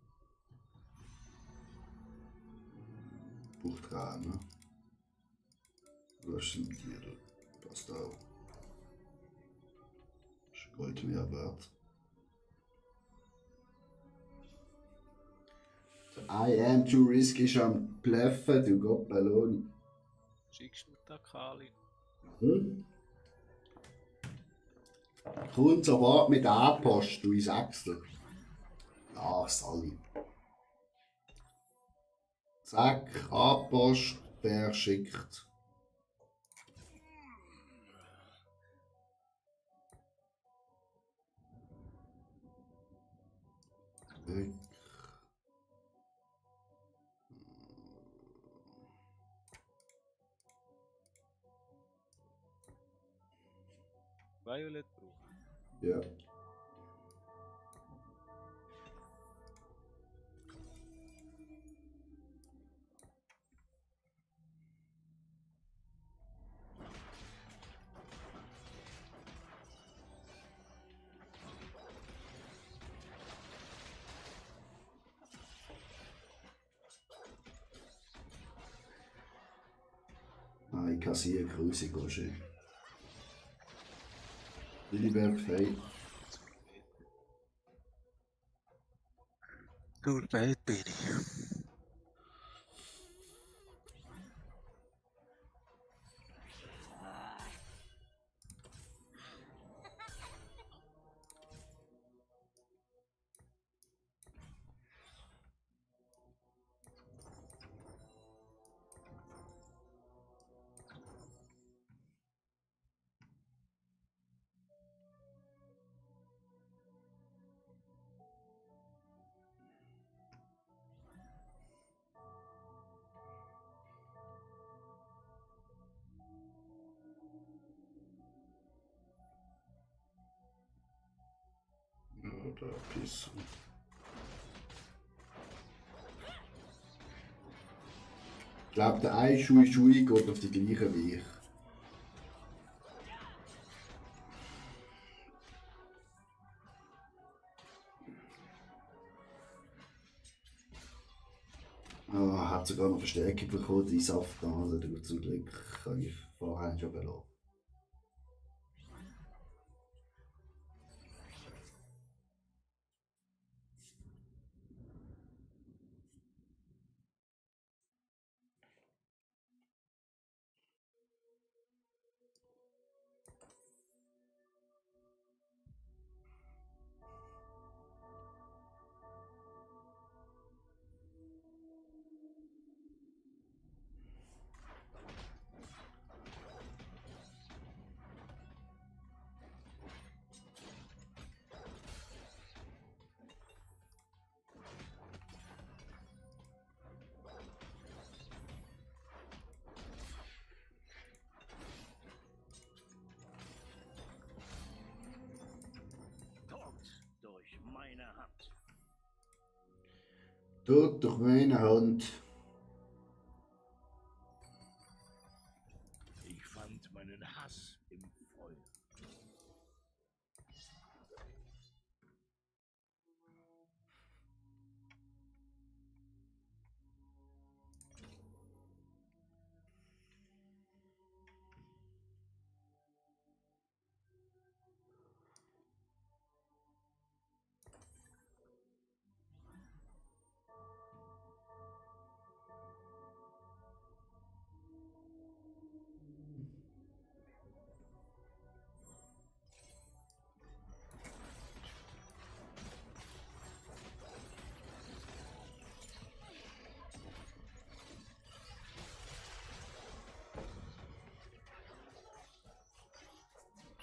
Braucht dran, ne? Was sind die da? Passt auch. Ist Gold mehr wert. I am too risky ist am Bluffen, du Gott Balloni. Schickst du da Kali? Hm? Kommt sofort mit der A-Post, du Sechstel. Ach, Sally. Zack, A-Post verschickt. Weg. Violet brauchen. Ja. Ah, ich kassiere Grüße, Gosche. Lilibert, hey. Du spät bin ich. Oder Piss. Ich glaube, der eine Schui geht auf die gleiche wie ich. Ah, hat sogar noch Verstärkung bekommen, die Saft da. Also zum Glück kann ich vorher schon belassen. Tut doch meine Hand. Ich fand meinen Hass im Feuer.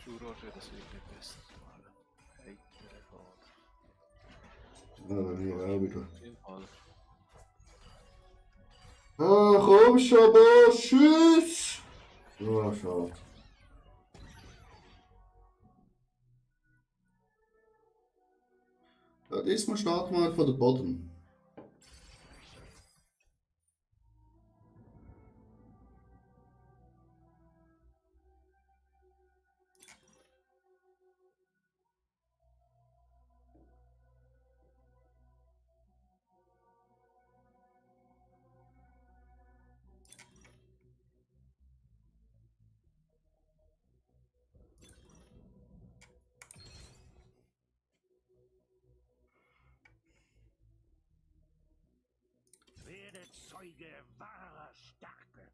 Jura, das wird nicht besser. Heitere Fahrt. Ja, bei mir auch wieder. Im Fall. Ah, komm schon, Boss, tschüss! Oh, schade. Ja, diesmal starten wir von der Boden. Werde Zeuge wahrer Stärke.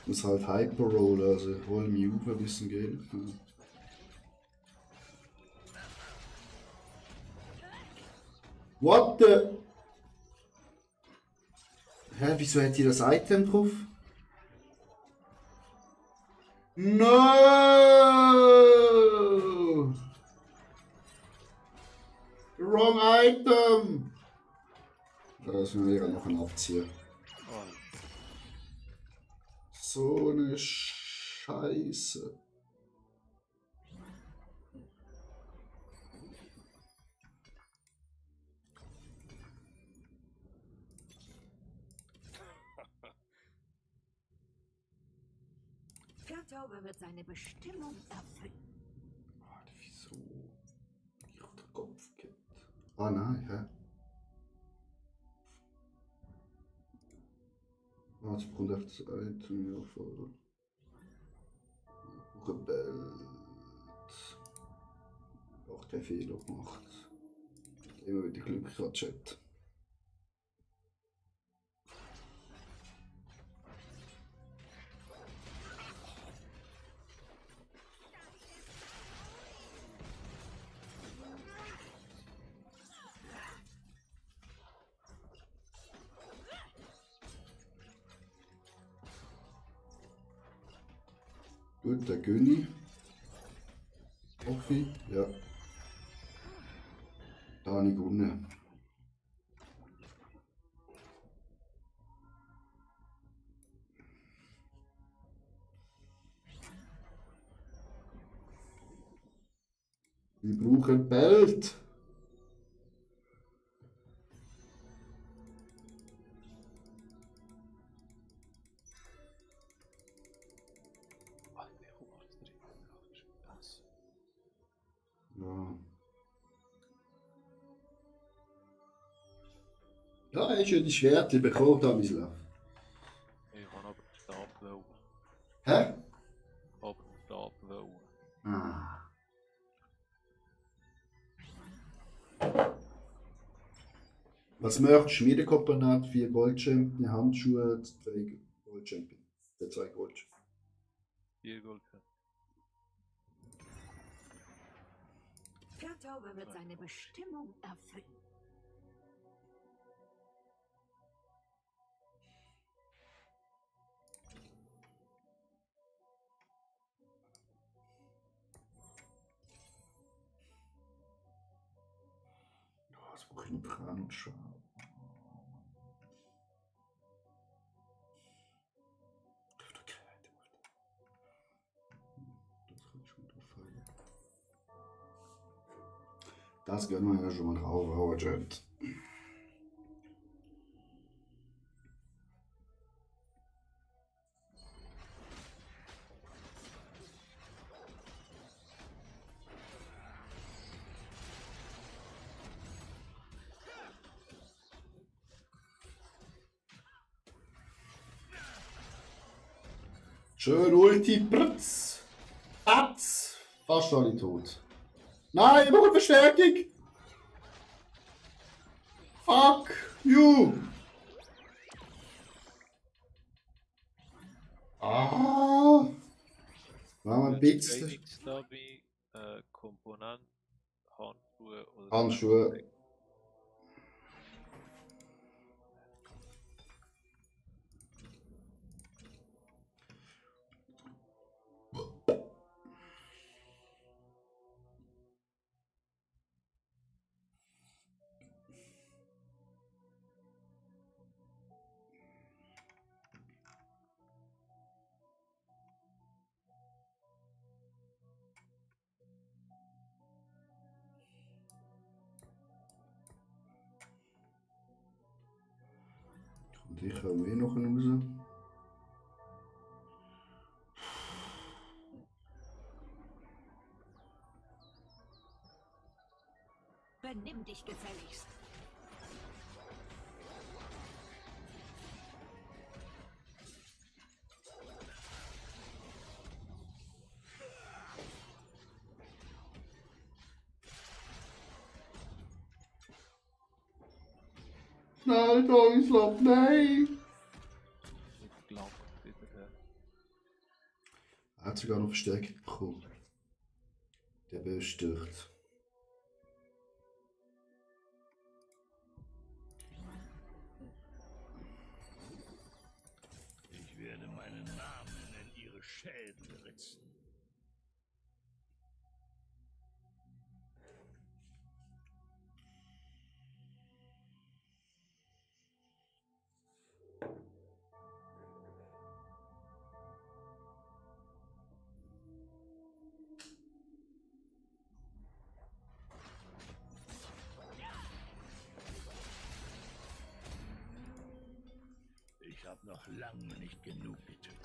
Ich muss halt Hyper rollen, also hol mich auf ein bisschen gehen. What the? Hä, wieso hat die das Item drauf? No! Wrong item! Das müssen wir noch abziehen. Oh, So eine Scheiße. Der Taube wird seine Bestimmung erfüllen. Alter, wieso? Ich hab den Kopf gehabt. Ah nein, hä? Ah, jetzt bekommt einfach das Item ja voll. Rebellt. Auch den Fehler gemacht. Immer wieder Glück an Chat. Gut, der Günni. Hoffe ich. Ja. Da habe ich gewonnen. Wir brauchen Belt. Alter, guck mal, das drin. Das. Ja. Ja, hast ja die Schwerte bekommen, da mein Lauf. Ich kann aber den Stab wollen. Hä? Aber den Stab wollen. Ah. Was möchtest du? Schmiedekomponat, 4 Goldchampion, Handschuhe, 2 Goldchampion. 2 Goldchampion. 4 Gold. Der Taube wird seine Bestimmung erfüllen. einen Brandschaden. Das gönnen wir ja schon mal drauf, aber Jet. Schön Ulti, Pritz. Patz. Fast alle tot. Nein, ich brauche Verstärkung. Fuck you. Ah. Machen wir ein bisschen. Trainingsdummy, Komponent, Handschuhe oder Handschuhe. Und ich komme eh noch raus. Benimm dich gefälligst. Nein, Tageslapp, nein! gelangt wieder her. Er hat sogar noch Verstärkung bekommen. Der bestört. Ich werde meinen Namen in ihre Schädel ritzen. Ich habe noch lange nicht genug getötet.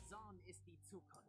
Zorn ist die Zukunft.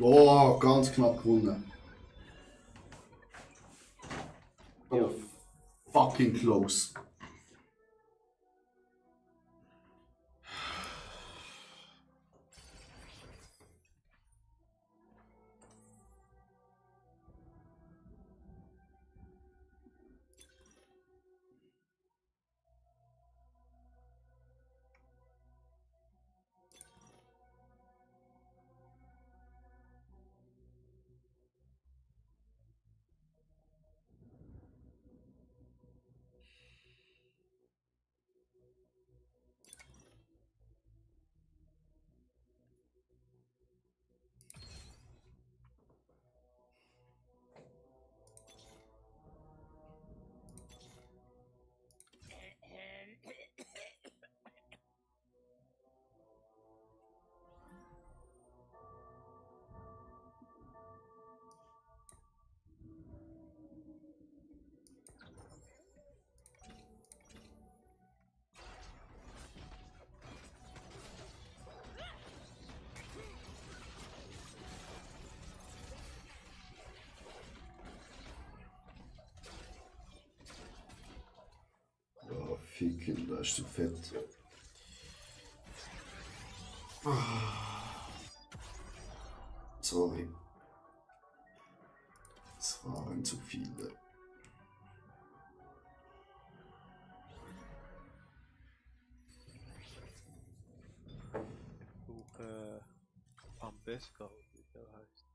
Oh, ganz knapp gewonnen. Oh, fucking close. Ficken, das ist zu fett. Sorry. Es waren zu viele. Ich brauche Ambesca, wie der heißt.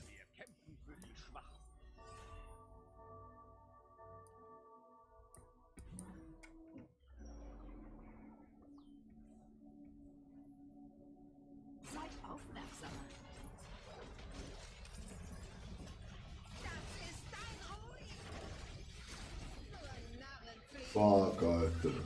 Wir kämpfen für die Schwachen. Seid aufmerksamer. Das ist dein Ruin! Nur Narrenpflicht! Fuck, Alter.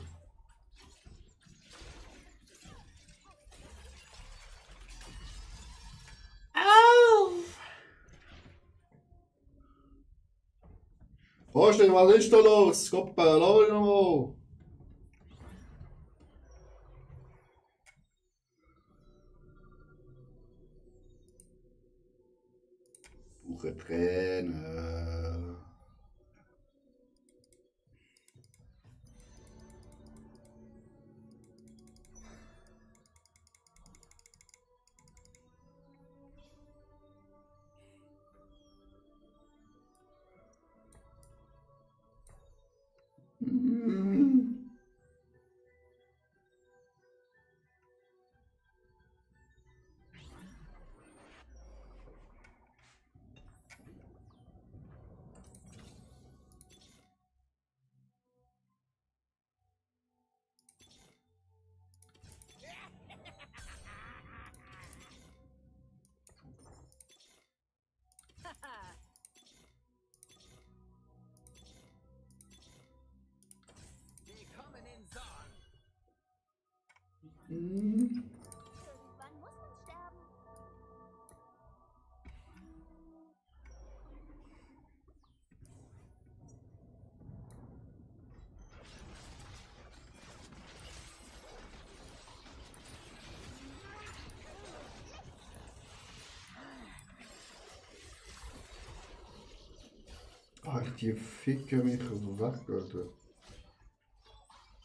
Vorstellen, was ist da los? Koppa, lass ihn mal. Brauche Tränen. Willkommen in Zorn! Irgendwann muss man sterben. Ach, die ficken mich weg, Alter.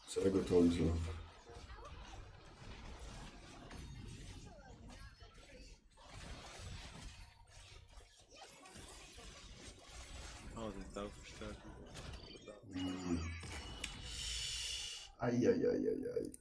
Sehr gut, Hansel. Ah, den Taufenstern. Eieieiei.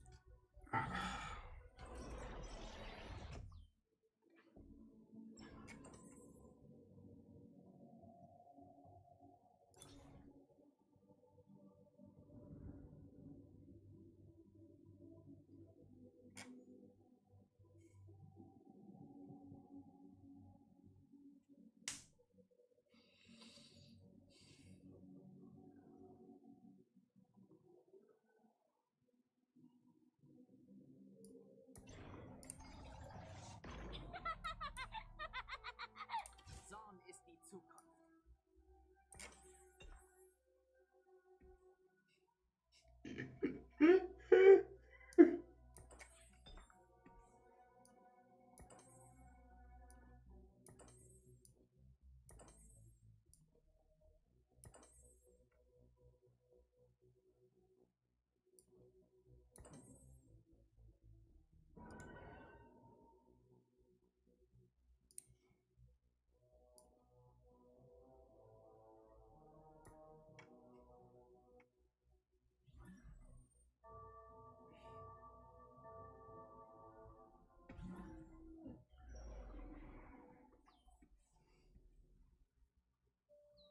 Zorn ist die Zukunft.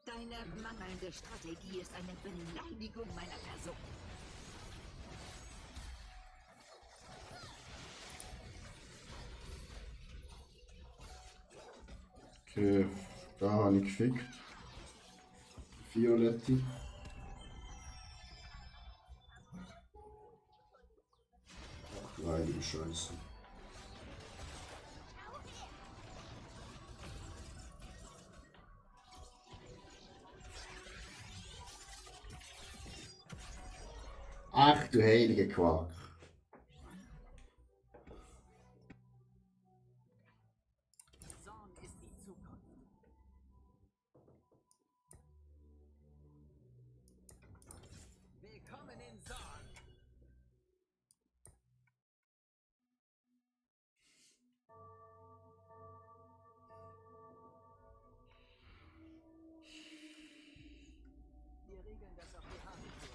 Deine mangelnde Strategie ist eine Beleidigung meiner Person. Okay, da habe ich gefickt. Violetti. Ach, heilige Scheiße. Ach du heilige Quark. Zorn ist die Zukunft. Willkommen in Zorn. Wir regeln das auf die harte Tour.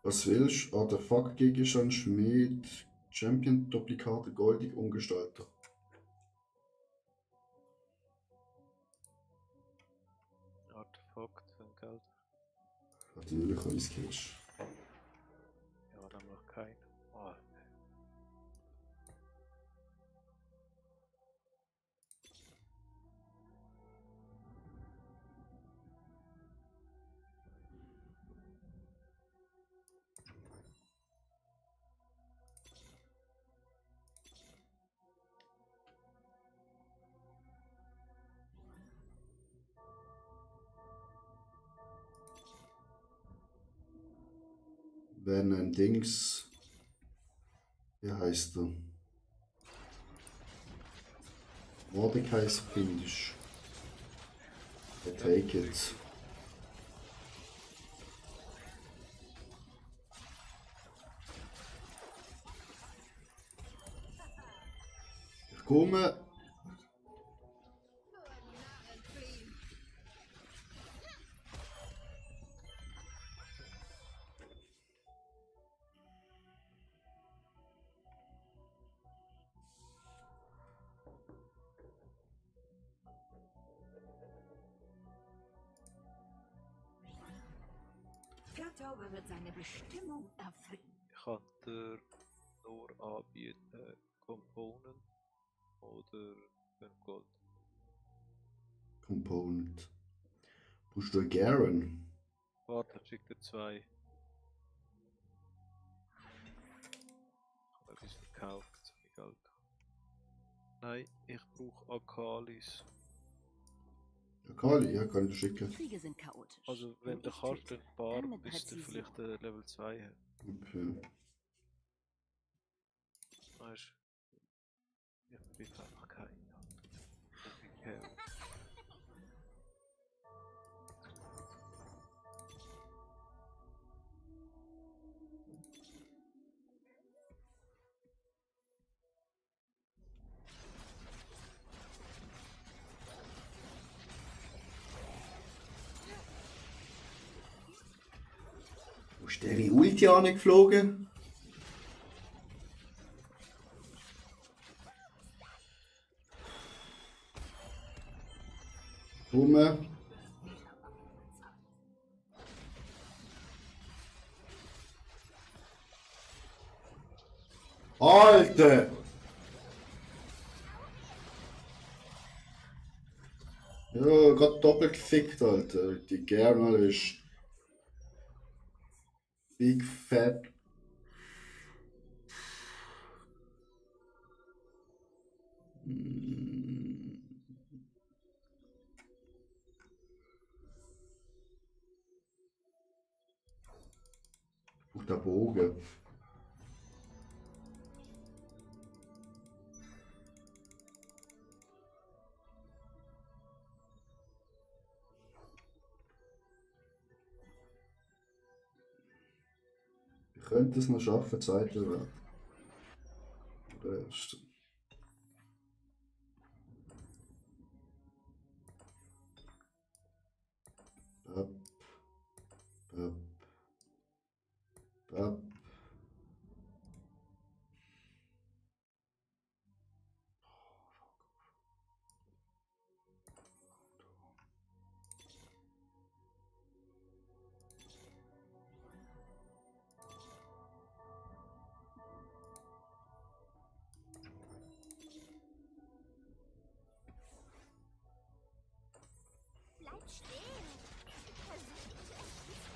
Was willst? Artefakt Gegenstand, Schmied, Champion, Duplikate, goldig, Umgestalter. Artefakt, Geld. Natürlich Ice Cash. Ja, dann noch kein. Oh. Wenn ein Dings. Wie heißt er? Mordekaiser findisch. Take it. Ich komme. Der Zauber wird seine Bestimmung erfüllen. Ich kann dir nur anbieten, Component oder für Gold. Component. Brauchst du Garen? Warte, ich schicke dir 2. Ich habe etwas verkauft, zu viel Geld. Nein, ich brauche Akalis. Akali, ja, kann ich schicken. Kriege sind chaotisch. Also wenn Wenn der ich Karte töte, Bar dann mit bis der Präzision. vielleicht Level 2 hat. Okay. Weißt du, ich bin einfach keiner. Okay. Wo ist der Ulti angeflogen? Rum. Alter! Ja, gerade doppelt gefickt, Alter. Die Gernal ist Big Fat. Hm. Auf der Bogen. Ich könnte es noch schaffen, zweiter Wert. Oder erster. Bap, bap, bap. Bleib stehen. Versuch ihn zu erschießen.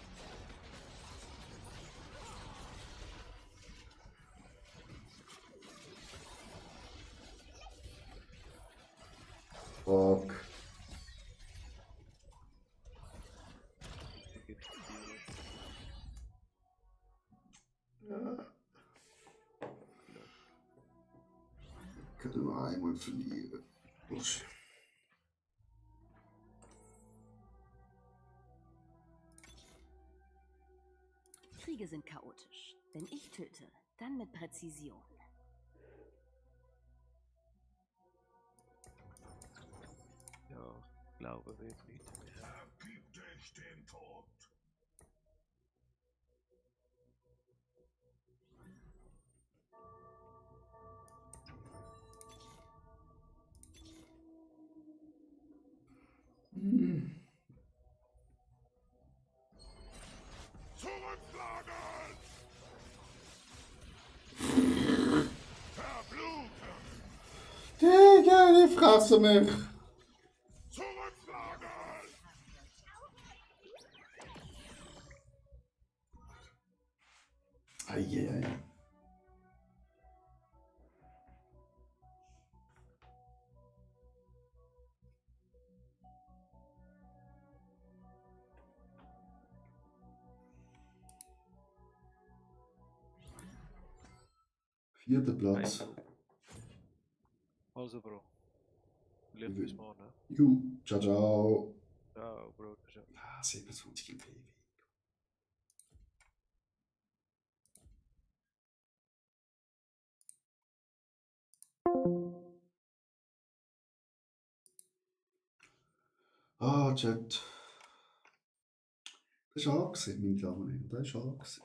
Fuck. Ja. Ich könnte nur einmal verlieren. Los. Kriege sind chaotisch. Wenn ich töte, dann mit Präzision. Ja, ich glaube, wird nicht. Ergib dich dem Tod. Hm. Zurückschlagen! Verbluten! Digga, die fressen mich. Zurückschlagen! Eieiei. Vierter Platz. Also, Bro. Vielleicht bis morgen, ne? Ju, ciao, ciao. Ciao, Bro. Ciao. Ah, 27 im PW. Ah, Chat. Das war angesehen, meine Damen und Herren. Das war angesehen.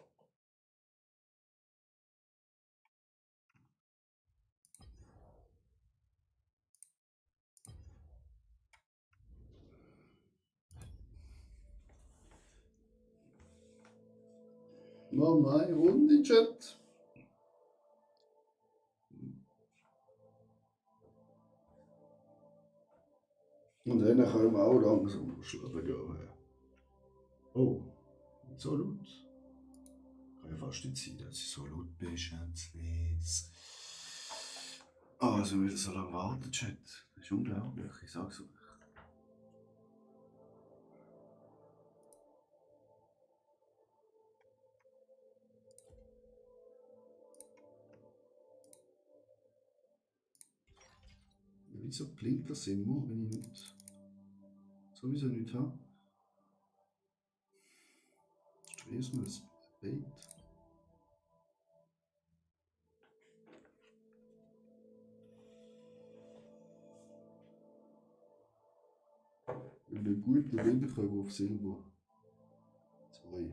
Noch eine Runde, Chat. Und dann können wir auch langsam schlafen gehen. Oh, nicht so laut. Kann ja fast nicht sein, dass ich so laut bin, Schätzlis. Ah, also wieder so lange warten, Chat. Das ist unglaublich, ich sag's euch. Wieso blinkt das immer, wenn ich nicht sowieso nicht habe? Stress mir das Bait. Einen guten Winterkörper auf Silber. 2.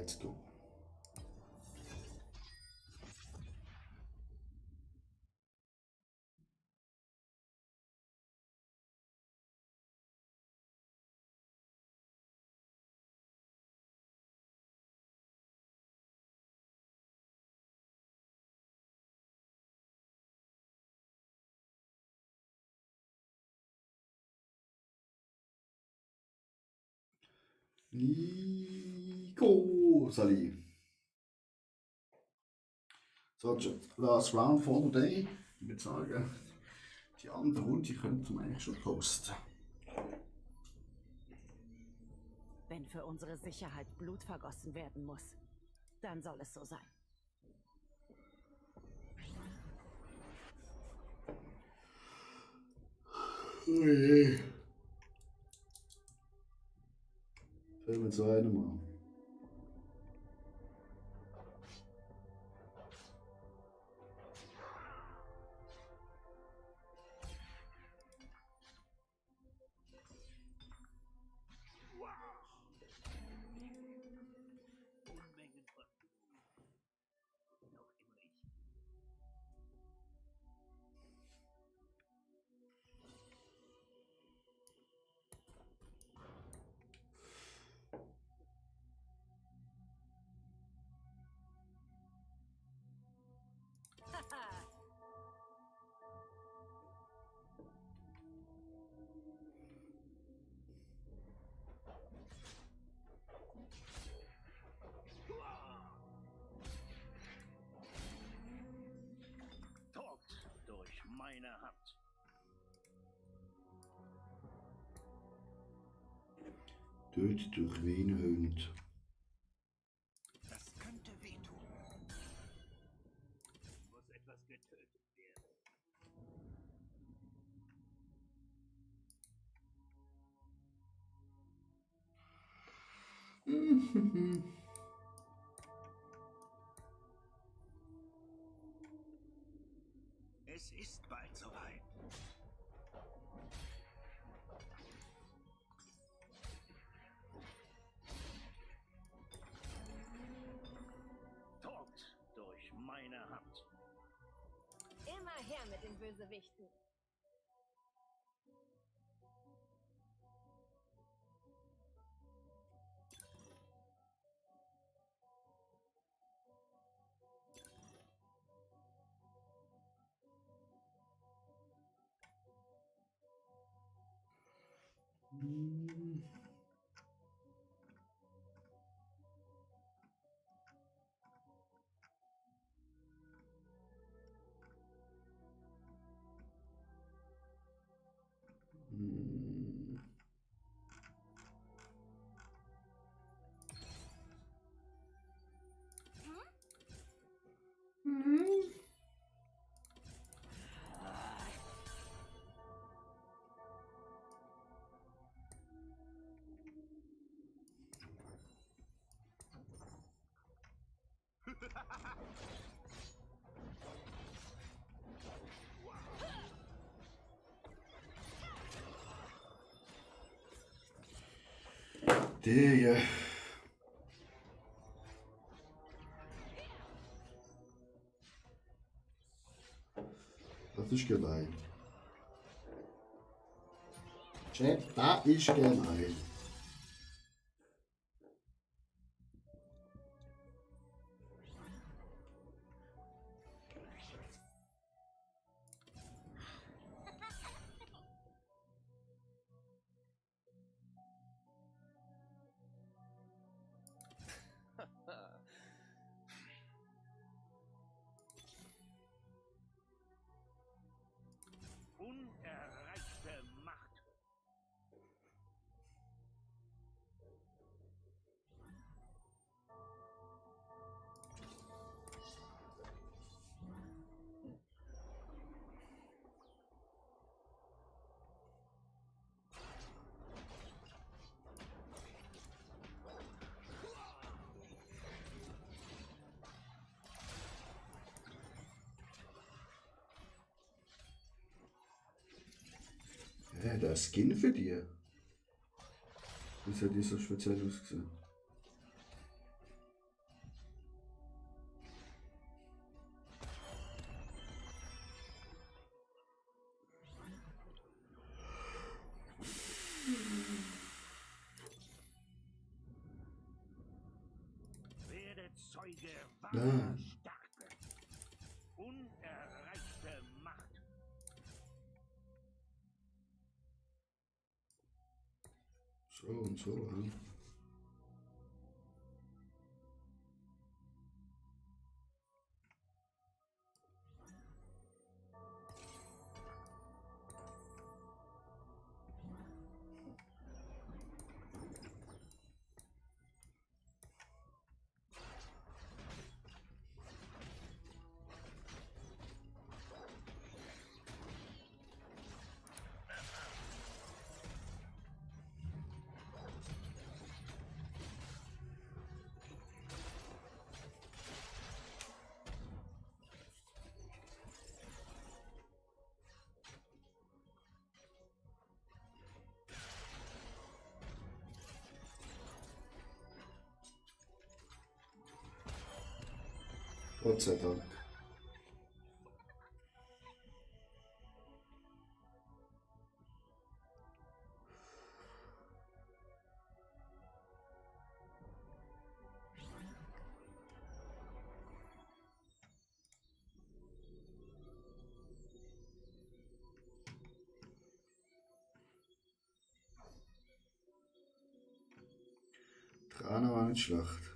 Let's go. Nico, Sali. So, last round for the day. Ich würde sagen, die andere Runde könnten wir eigentlich schon posten. Wenn für unsere Sicherheit Blut vergossen werden muss, dann soll es so sein. Oh je. Fällt mir zu einem an. Unmengen von noch immer ich. Tod durch meine Hand. Dort durch Wienhund. Das könnte wehtun. Muss etwas getötet werden. Es ist bald soweit. Tod durch meine Hand. Immer her mit den Bösewichten. Der. Das ist gemein. Chat, das ist gemein. Unerreichte Macht. Der Skin für dir. Das hat die so speziell ausgesehen. Zeuge wahrer Ja. Stärke. Unerreichte Macht. So und so, ja. Gott sei Dank. Trana war nicht schlecht.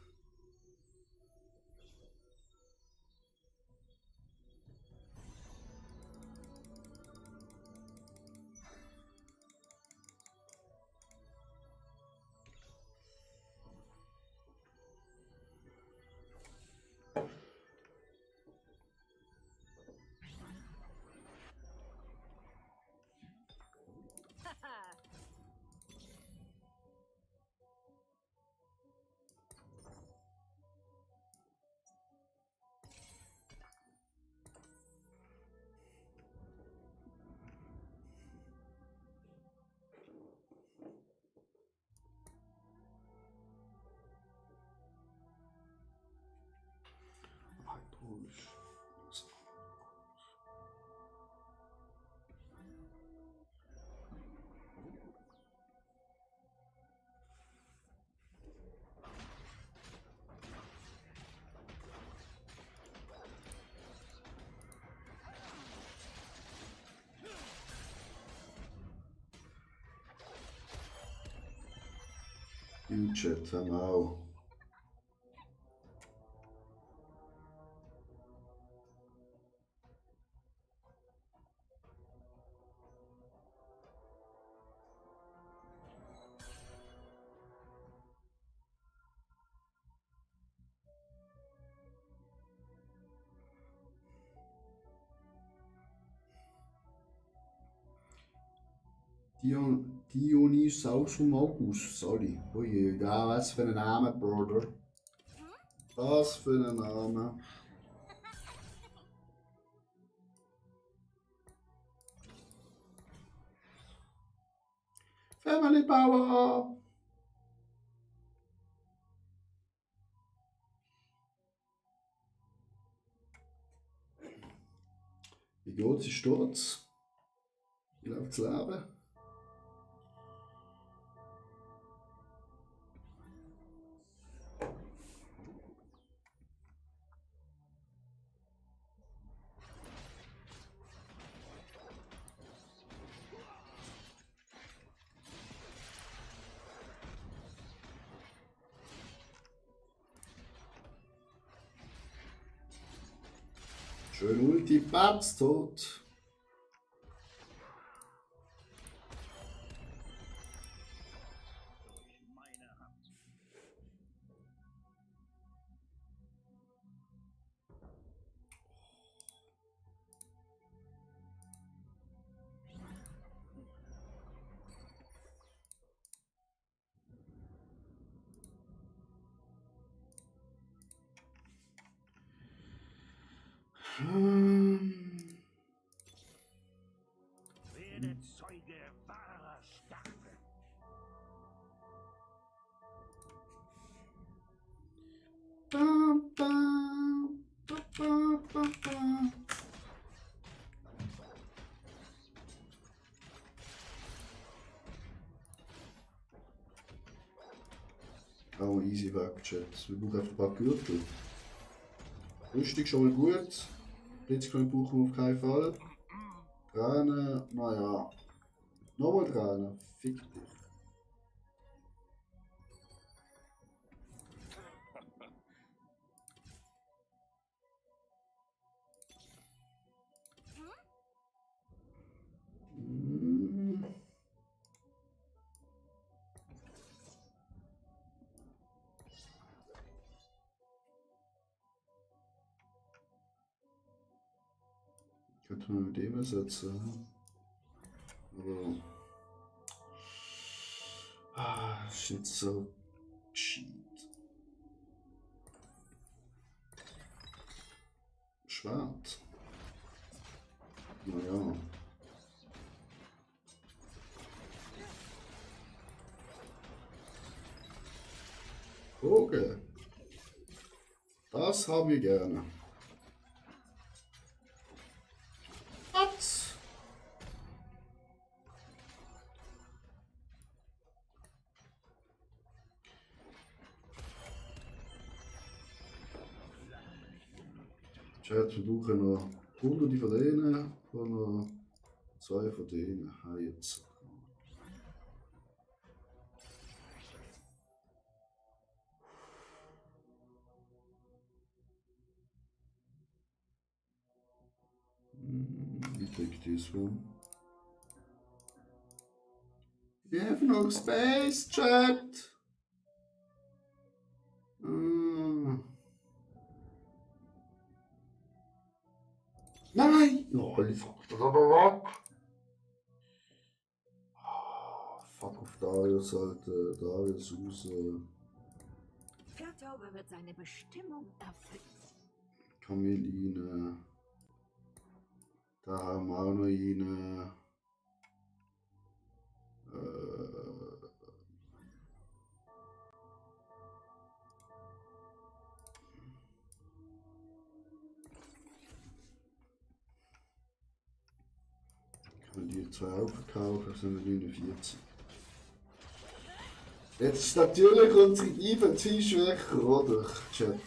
Hydraulisch. U-Chat haben wir auch. Dionysaurus August, sorry. Ui, ja, was für ein Name, Bruder. Was für ein Name. Family Power! Wie geht's? Wie steht's? Wie läuft's Leben? Schön Ulti, Babs tot. Durch meine Hand. Werde Zeuge wahrer Stärke. Bam, bam, ba, ba, ba, ba. Oh, easy weg, Chat. Wir brauchen einfach ein paar Gürtel. Rüstung schon mal gut. Blitzkrieg brauchen wir auf keinen Fall. Tränen, naja. Nochmal Tränen. Fick dich. Hm. Könnte man mit dem ersetzen. Aber. Ist nicht so gescheit. Schwert. Naja. Okay. Das haben wir gerne. Was? Chat, wir brauchen noch hunderte von denen, noch 2 von denen. Jetzt. Wie kriegt this one? We have no space, chat! Nein! Oh, fuck auf Darius, Alter. Darius raus. Viertaube wird seine Bestimmung erfüllen. Kamel rein. Da haben wir auch noch rein. Kann die 2 auch verkaufen, das sind 49. Jetzt ist natürlich unsere Defensive schwächer, oder? Chat.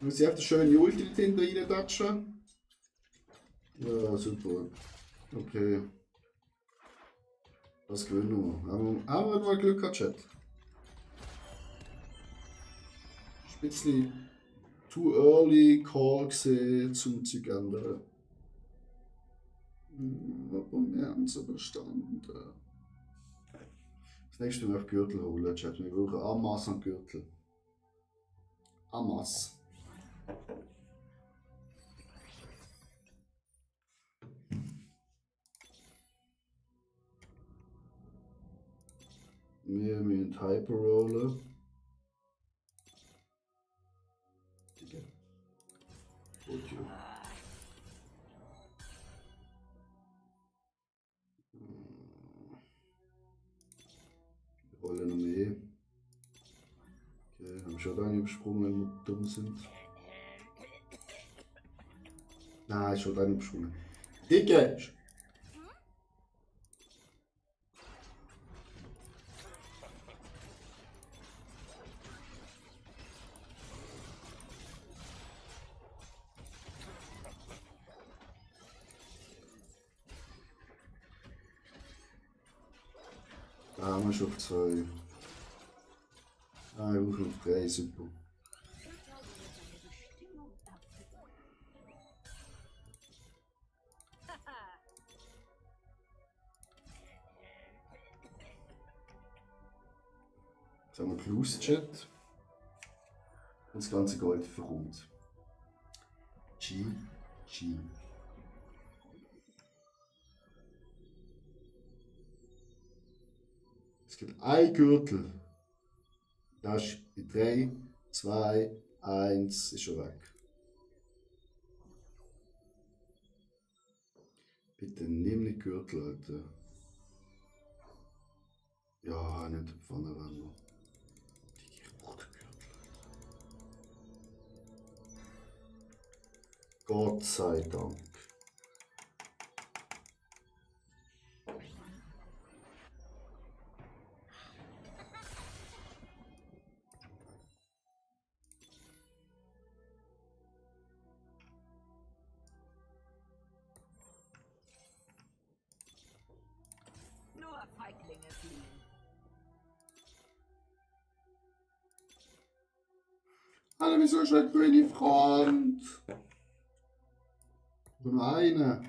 Muss ich einfach eine schöne Ulti hinter reintatschen? Ja, super. Okay. Das gewinnen wir. Aber mal Glück gehabt, Chat. Ein bisschen too early call gesehen zum Zeug ändern. Aber wir haben es überstanden. Das nächste Mal auf Gürtel holen, Chat. Wir brauchen Amas an Gürtel. Amas. Wir müssen Hyper rollen. Okay. Okay. Wir rollen noch mehr. Okay, haben schon eine übersprungen, wenn wir dumm sind. Nein, schon eine übersprungen. Dicke! Da haben wir schon auf 2. Ah, ich brauche auf 3, super. Jetzt haben wir Close-Chat. Und das ganze Gold verkommt. G. Es gibt ein Gürtel. Das ist in 3, 2, 1 ist schon weg. Bitte nimm den Gürtel, Alter. Ja, nicht vorne ran. Ich brauche den Gürtel. Gott sei Dank. Alter, wieso ist eine grüne Front? Nur eine.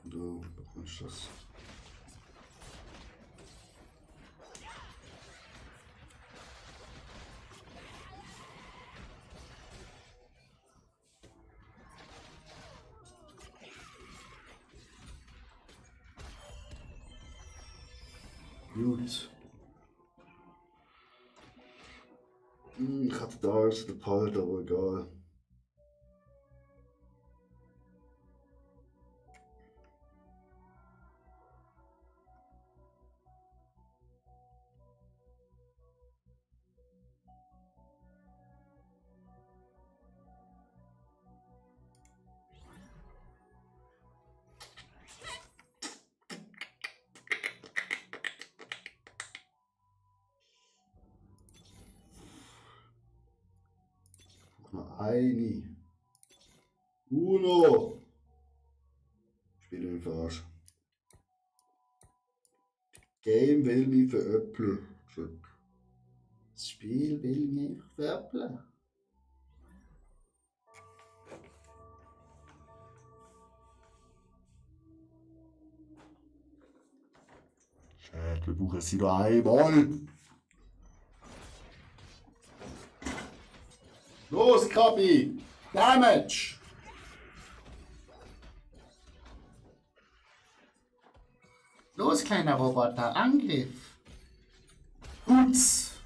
Du bekommst das. Gut. Ich hatte da jetzt den Palt, aber egal. Noch eine. Uno. Spiel mich verarscht. Game will mich veräppeln. Das Spiel will mich veräppeln. Shit, wir brauchen sie noch einmal. Los, Kabi! Damage! Los, kleiner Roboter, Angriff! Putz!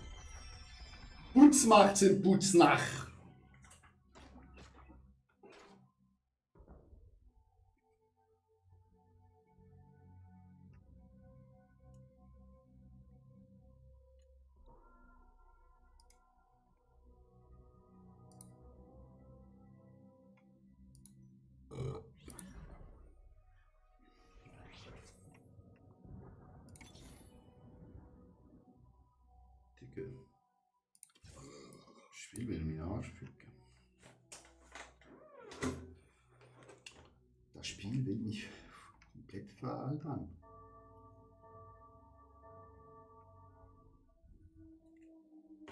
Putz macht's im Putz nach! Dicke. Spiel will mich Arsch ficken. Das Spiel will mich komplett veralbern.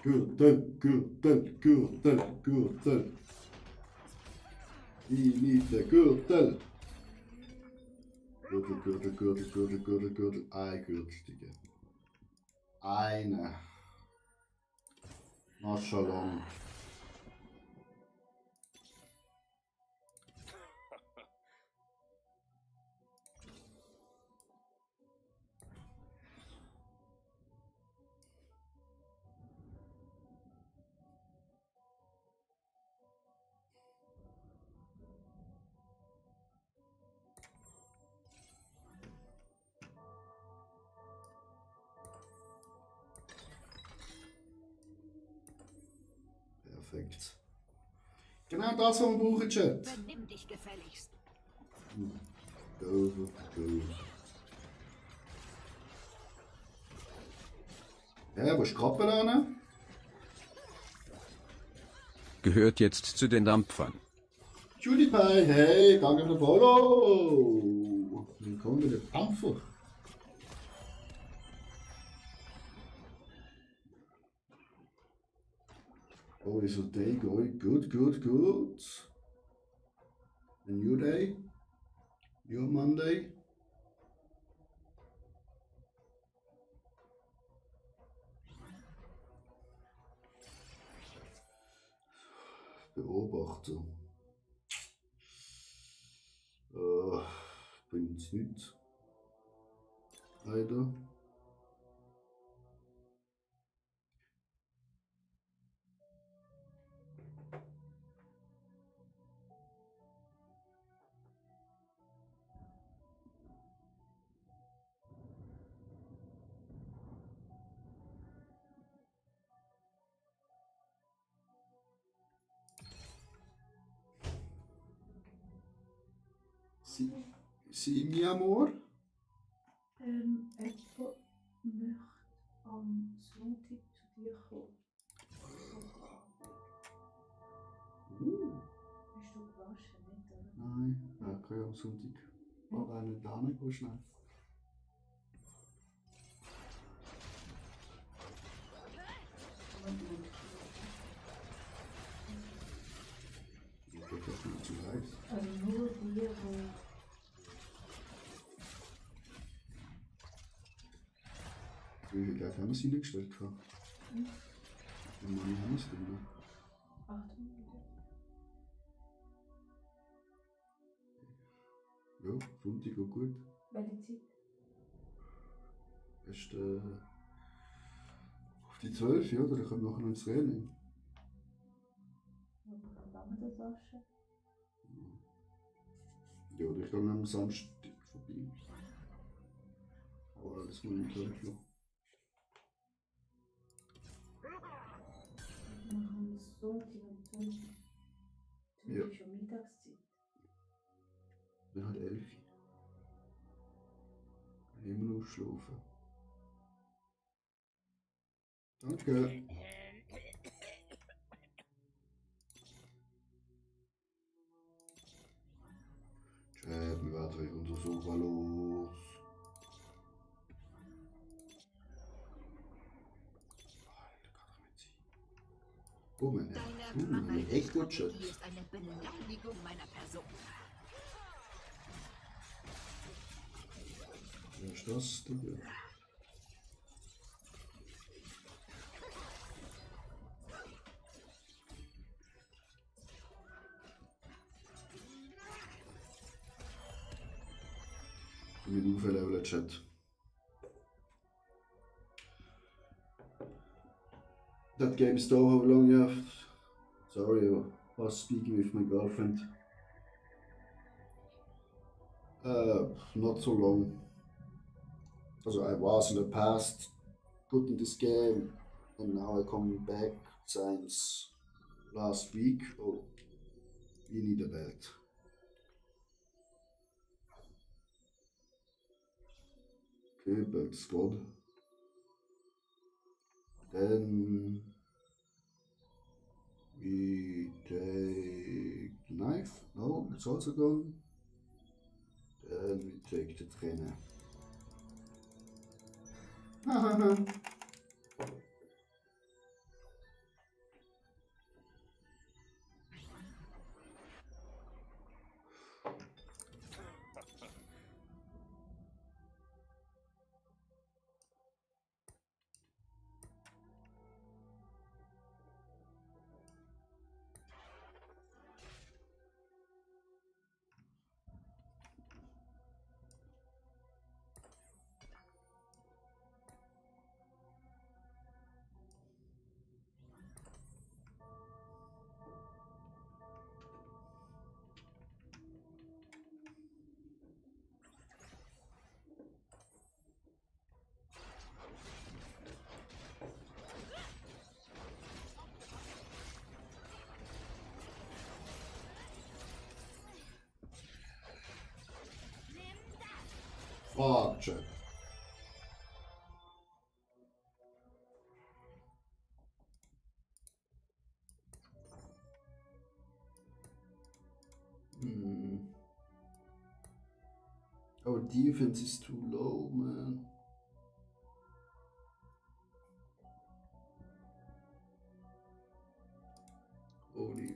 Gürtel, Gürtel, Gürtel, Gürtel. Wie lief der Gürtel? Gürtel, Gürtel, Gürtel, Gürtel, Gürtel, Gürtel. Ein Gürtel, Digga. Eine. Maschallah. Perfekt. Genau das, was wir brauchen, Chat. Benimm dich gefälligst. Go, go. Ja, wo ist Kappe da? Gehört jetzt zu den Dampfern. PewDiePie, hey, danke für den Follow. Willkommen mit dem Dampfer. Oh, is a day going? Good, good, good. A new day. New Monday. Beobachter. Bringt es nichts. Leider. Sie, mi amor? Jemand möchte am Sonntag zu dir kommen. Hast du gewaschen, nicht, oder? Nein, kein am Sonntag. Aber eine Dame, go schnell. Ich denke, das ist nicht zu heiß. Also nur die, wo... Wie viel Geld haben wir sie nicht gestellt? Hm? Wie lange haben wir es denn noch? 8 Minuten. Ja, Sonntag auch gut. Welche Zeit? Erst auf die 12, ja, dann kommen wir nachher noch ins Training. Aber wann wir das waschen? Ja, oder ich gehe am Samstag vorbei. Aber alles mal mit Löffel. Wir machen Sonntag und 12. Ja. Ist schon Mittagszeit. Dann halt 11. Kann immer noch schlafen. Danke. Chat, wir werden wieder unser Sofa los. Oh, meine echt gut Chat. Hier ist eine Beleidigung meiner Person. Wer ist das? Digga? Mit aufleveln, Chat. That game is over. How long you have? Sorry, I was speaking with my girlfriend. Not so long. Also I was in the past good in this game, and now I come back since last week. Oh, we need a belt. Okay, belt squad. Then we take the knife. No, it's also gone. Then we take the trainer. Fuck, chat. Our defense is too low, man. Holy.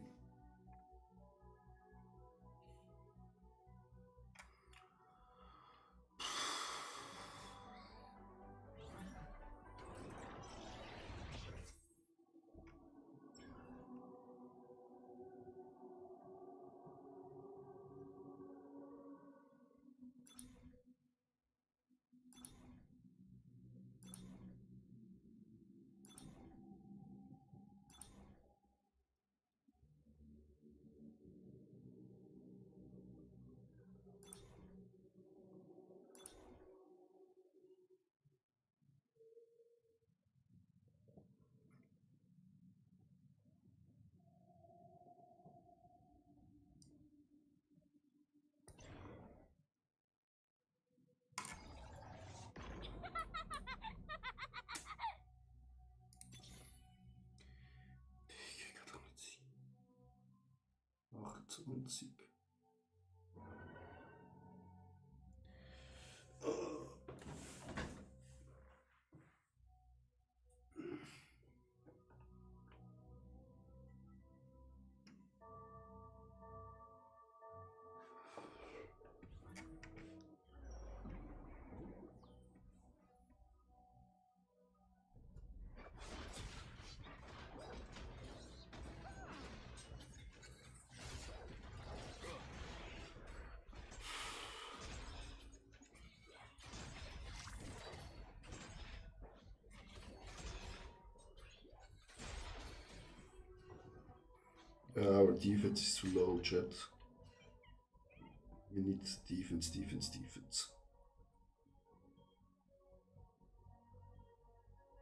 Achtzig. Ja, aber Defense ist zu low, Chat. We need defense, defense, defense.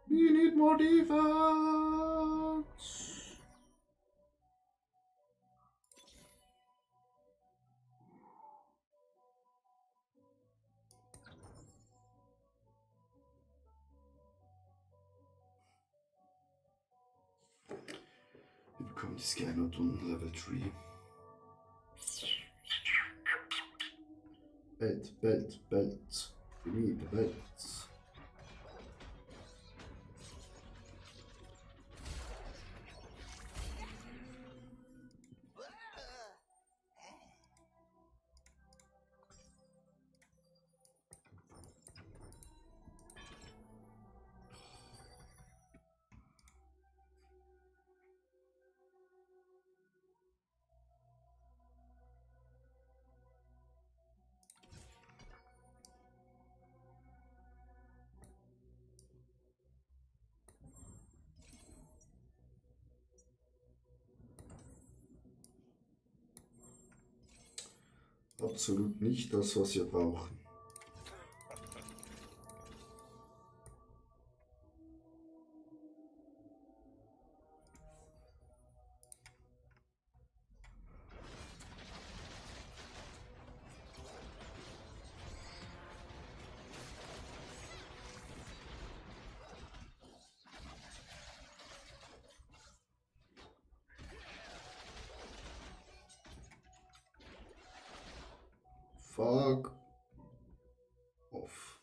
We need more defense! Wir bekommen die Skynot und Level 3. Belt, Belt, Belt. We need a belt. Absolut nicht das, was wir brauchen. Fuck off.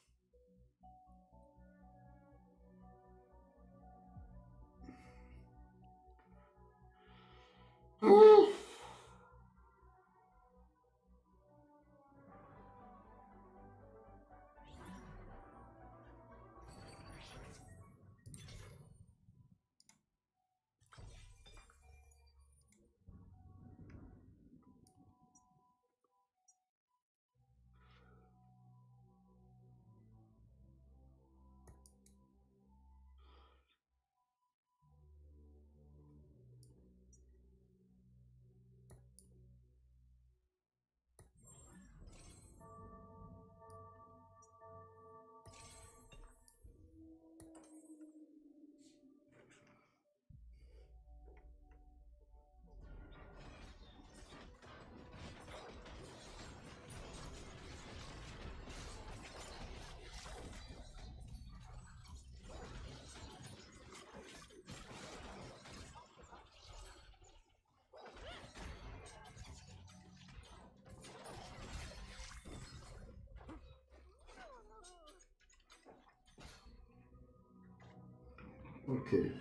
Okay.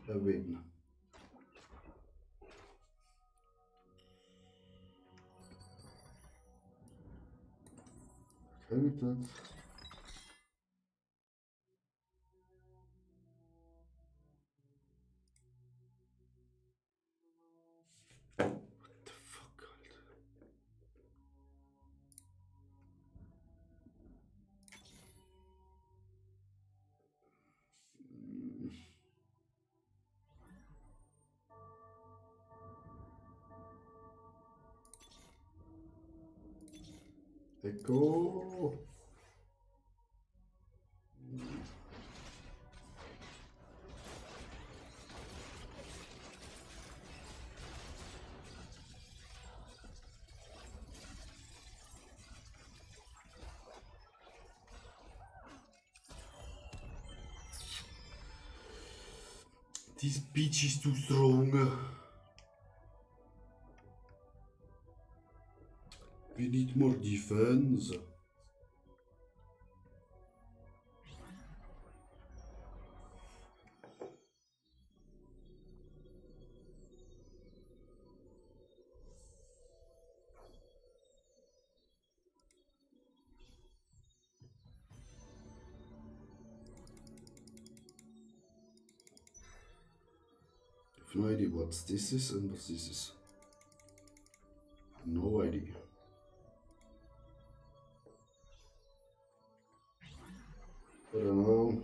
A win. Kann ich das? What the fuck, Alter? Echo. This bitch is too strong. We need more defense. I have no idea what this is and what this is. No idea. I don't know.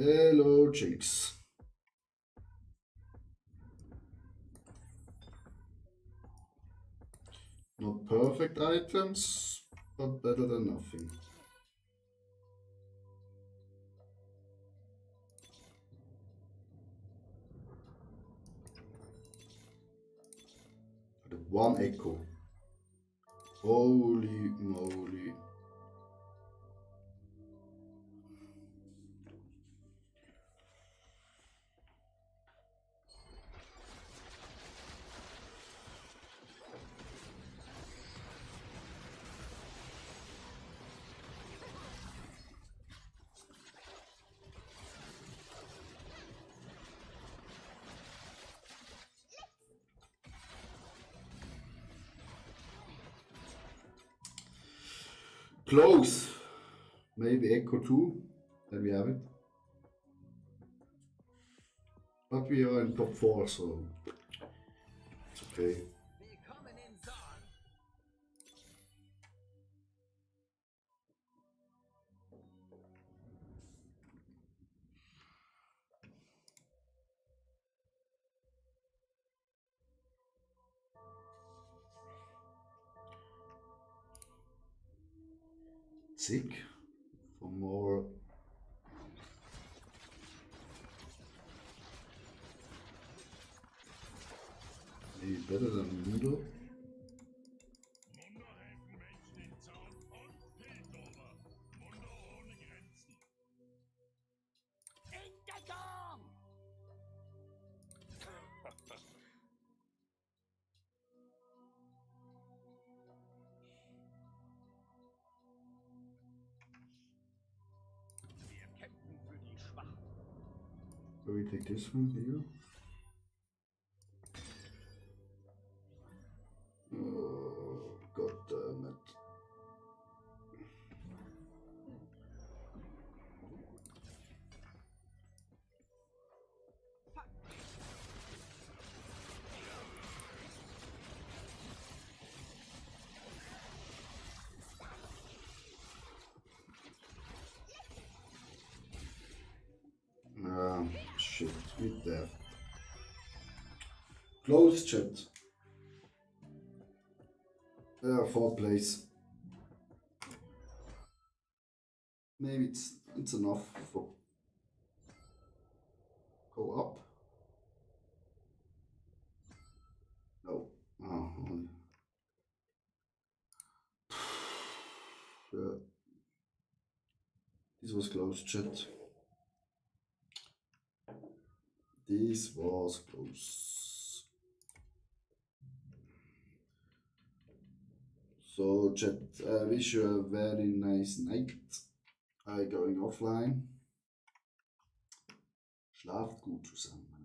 Hello, Jinx. Not perfect items, but better than nothing. The one echo. Holy moly. Close. Maybe Echo 2. There we have it. But we are in top 4, so it's okay. Sick. For more. Maybe better than Mundo. So we take this one here. Oh, god damn it. Shit, with that. Close chat. 4th place. Maybe it's enough for go up. No. Oh, yeah. This was close chat. This was close. So chat, I wish you a very nice night. Going offline. Schlaft gut zusammen.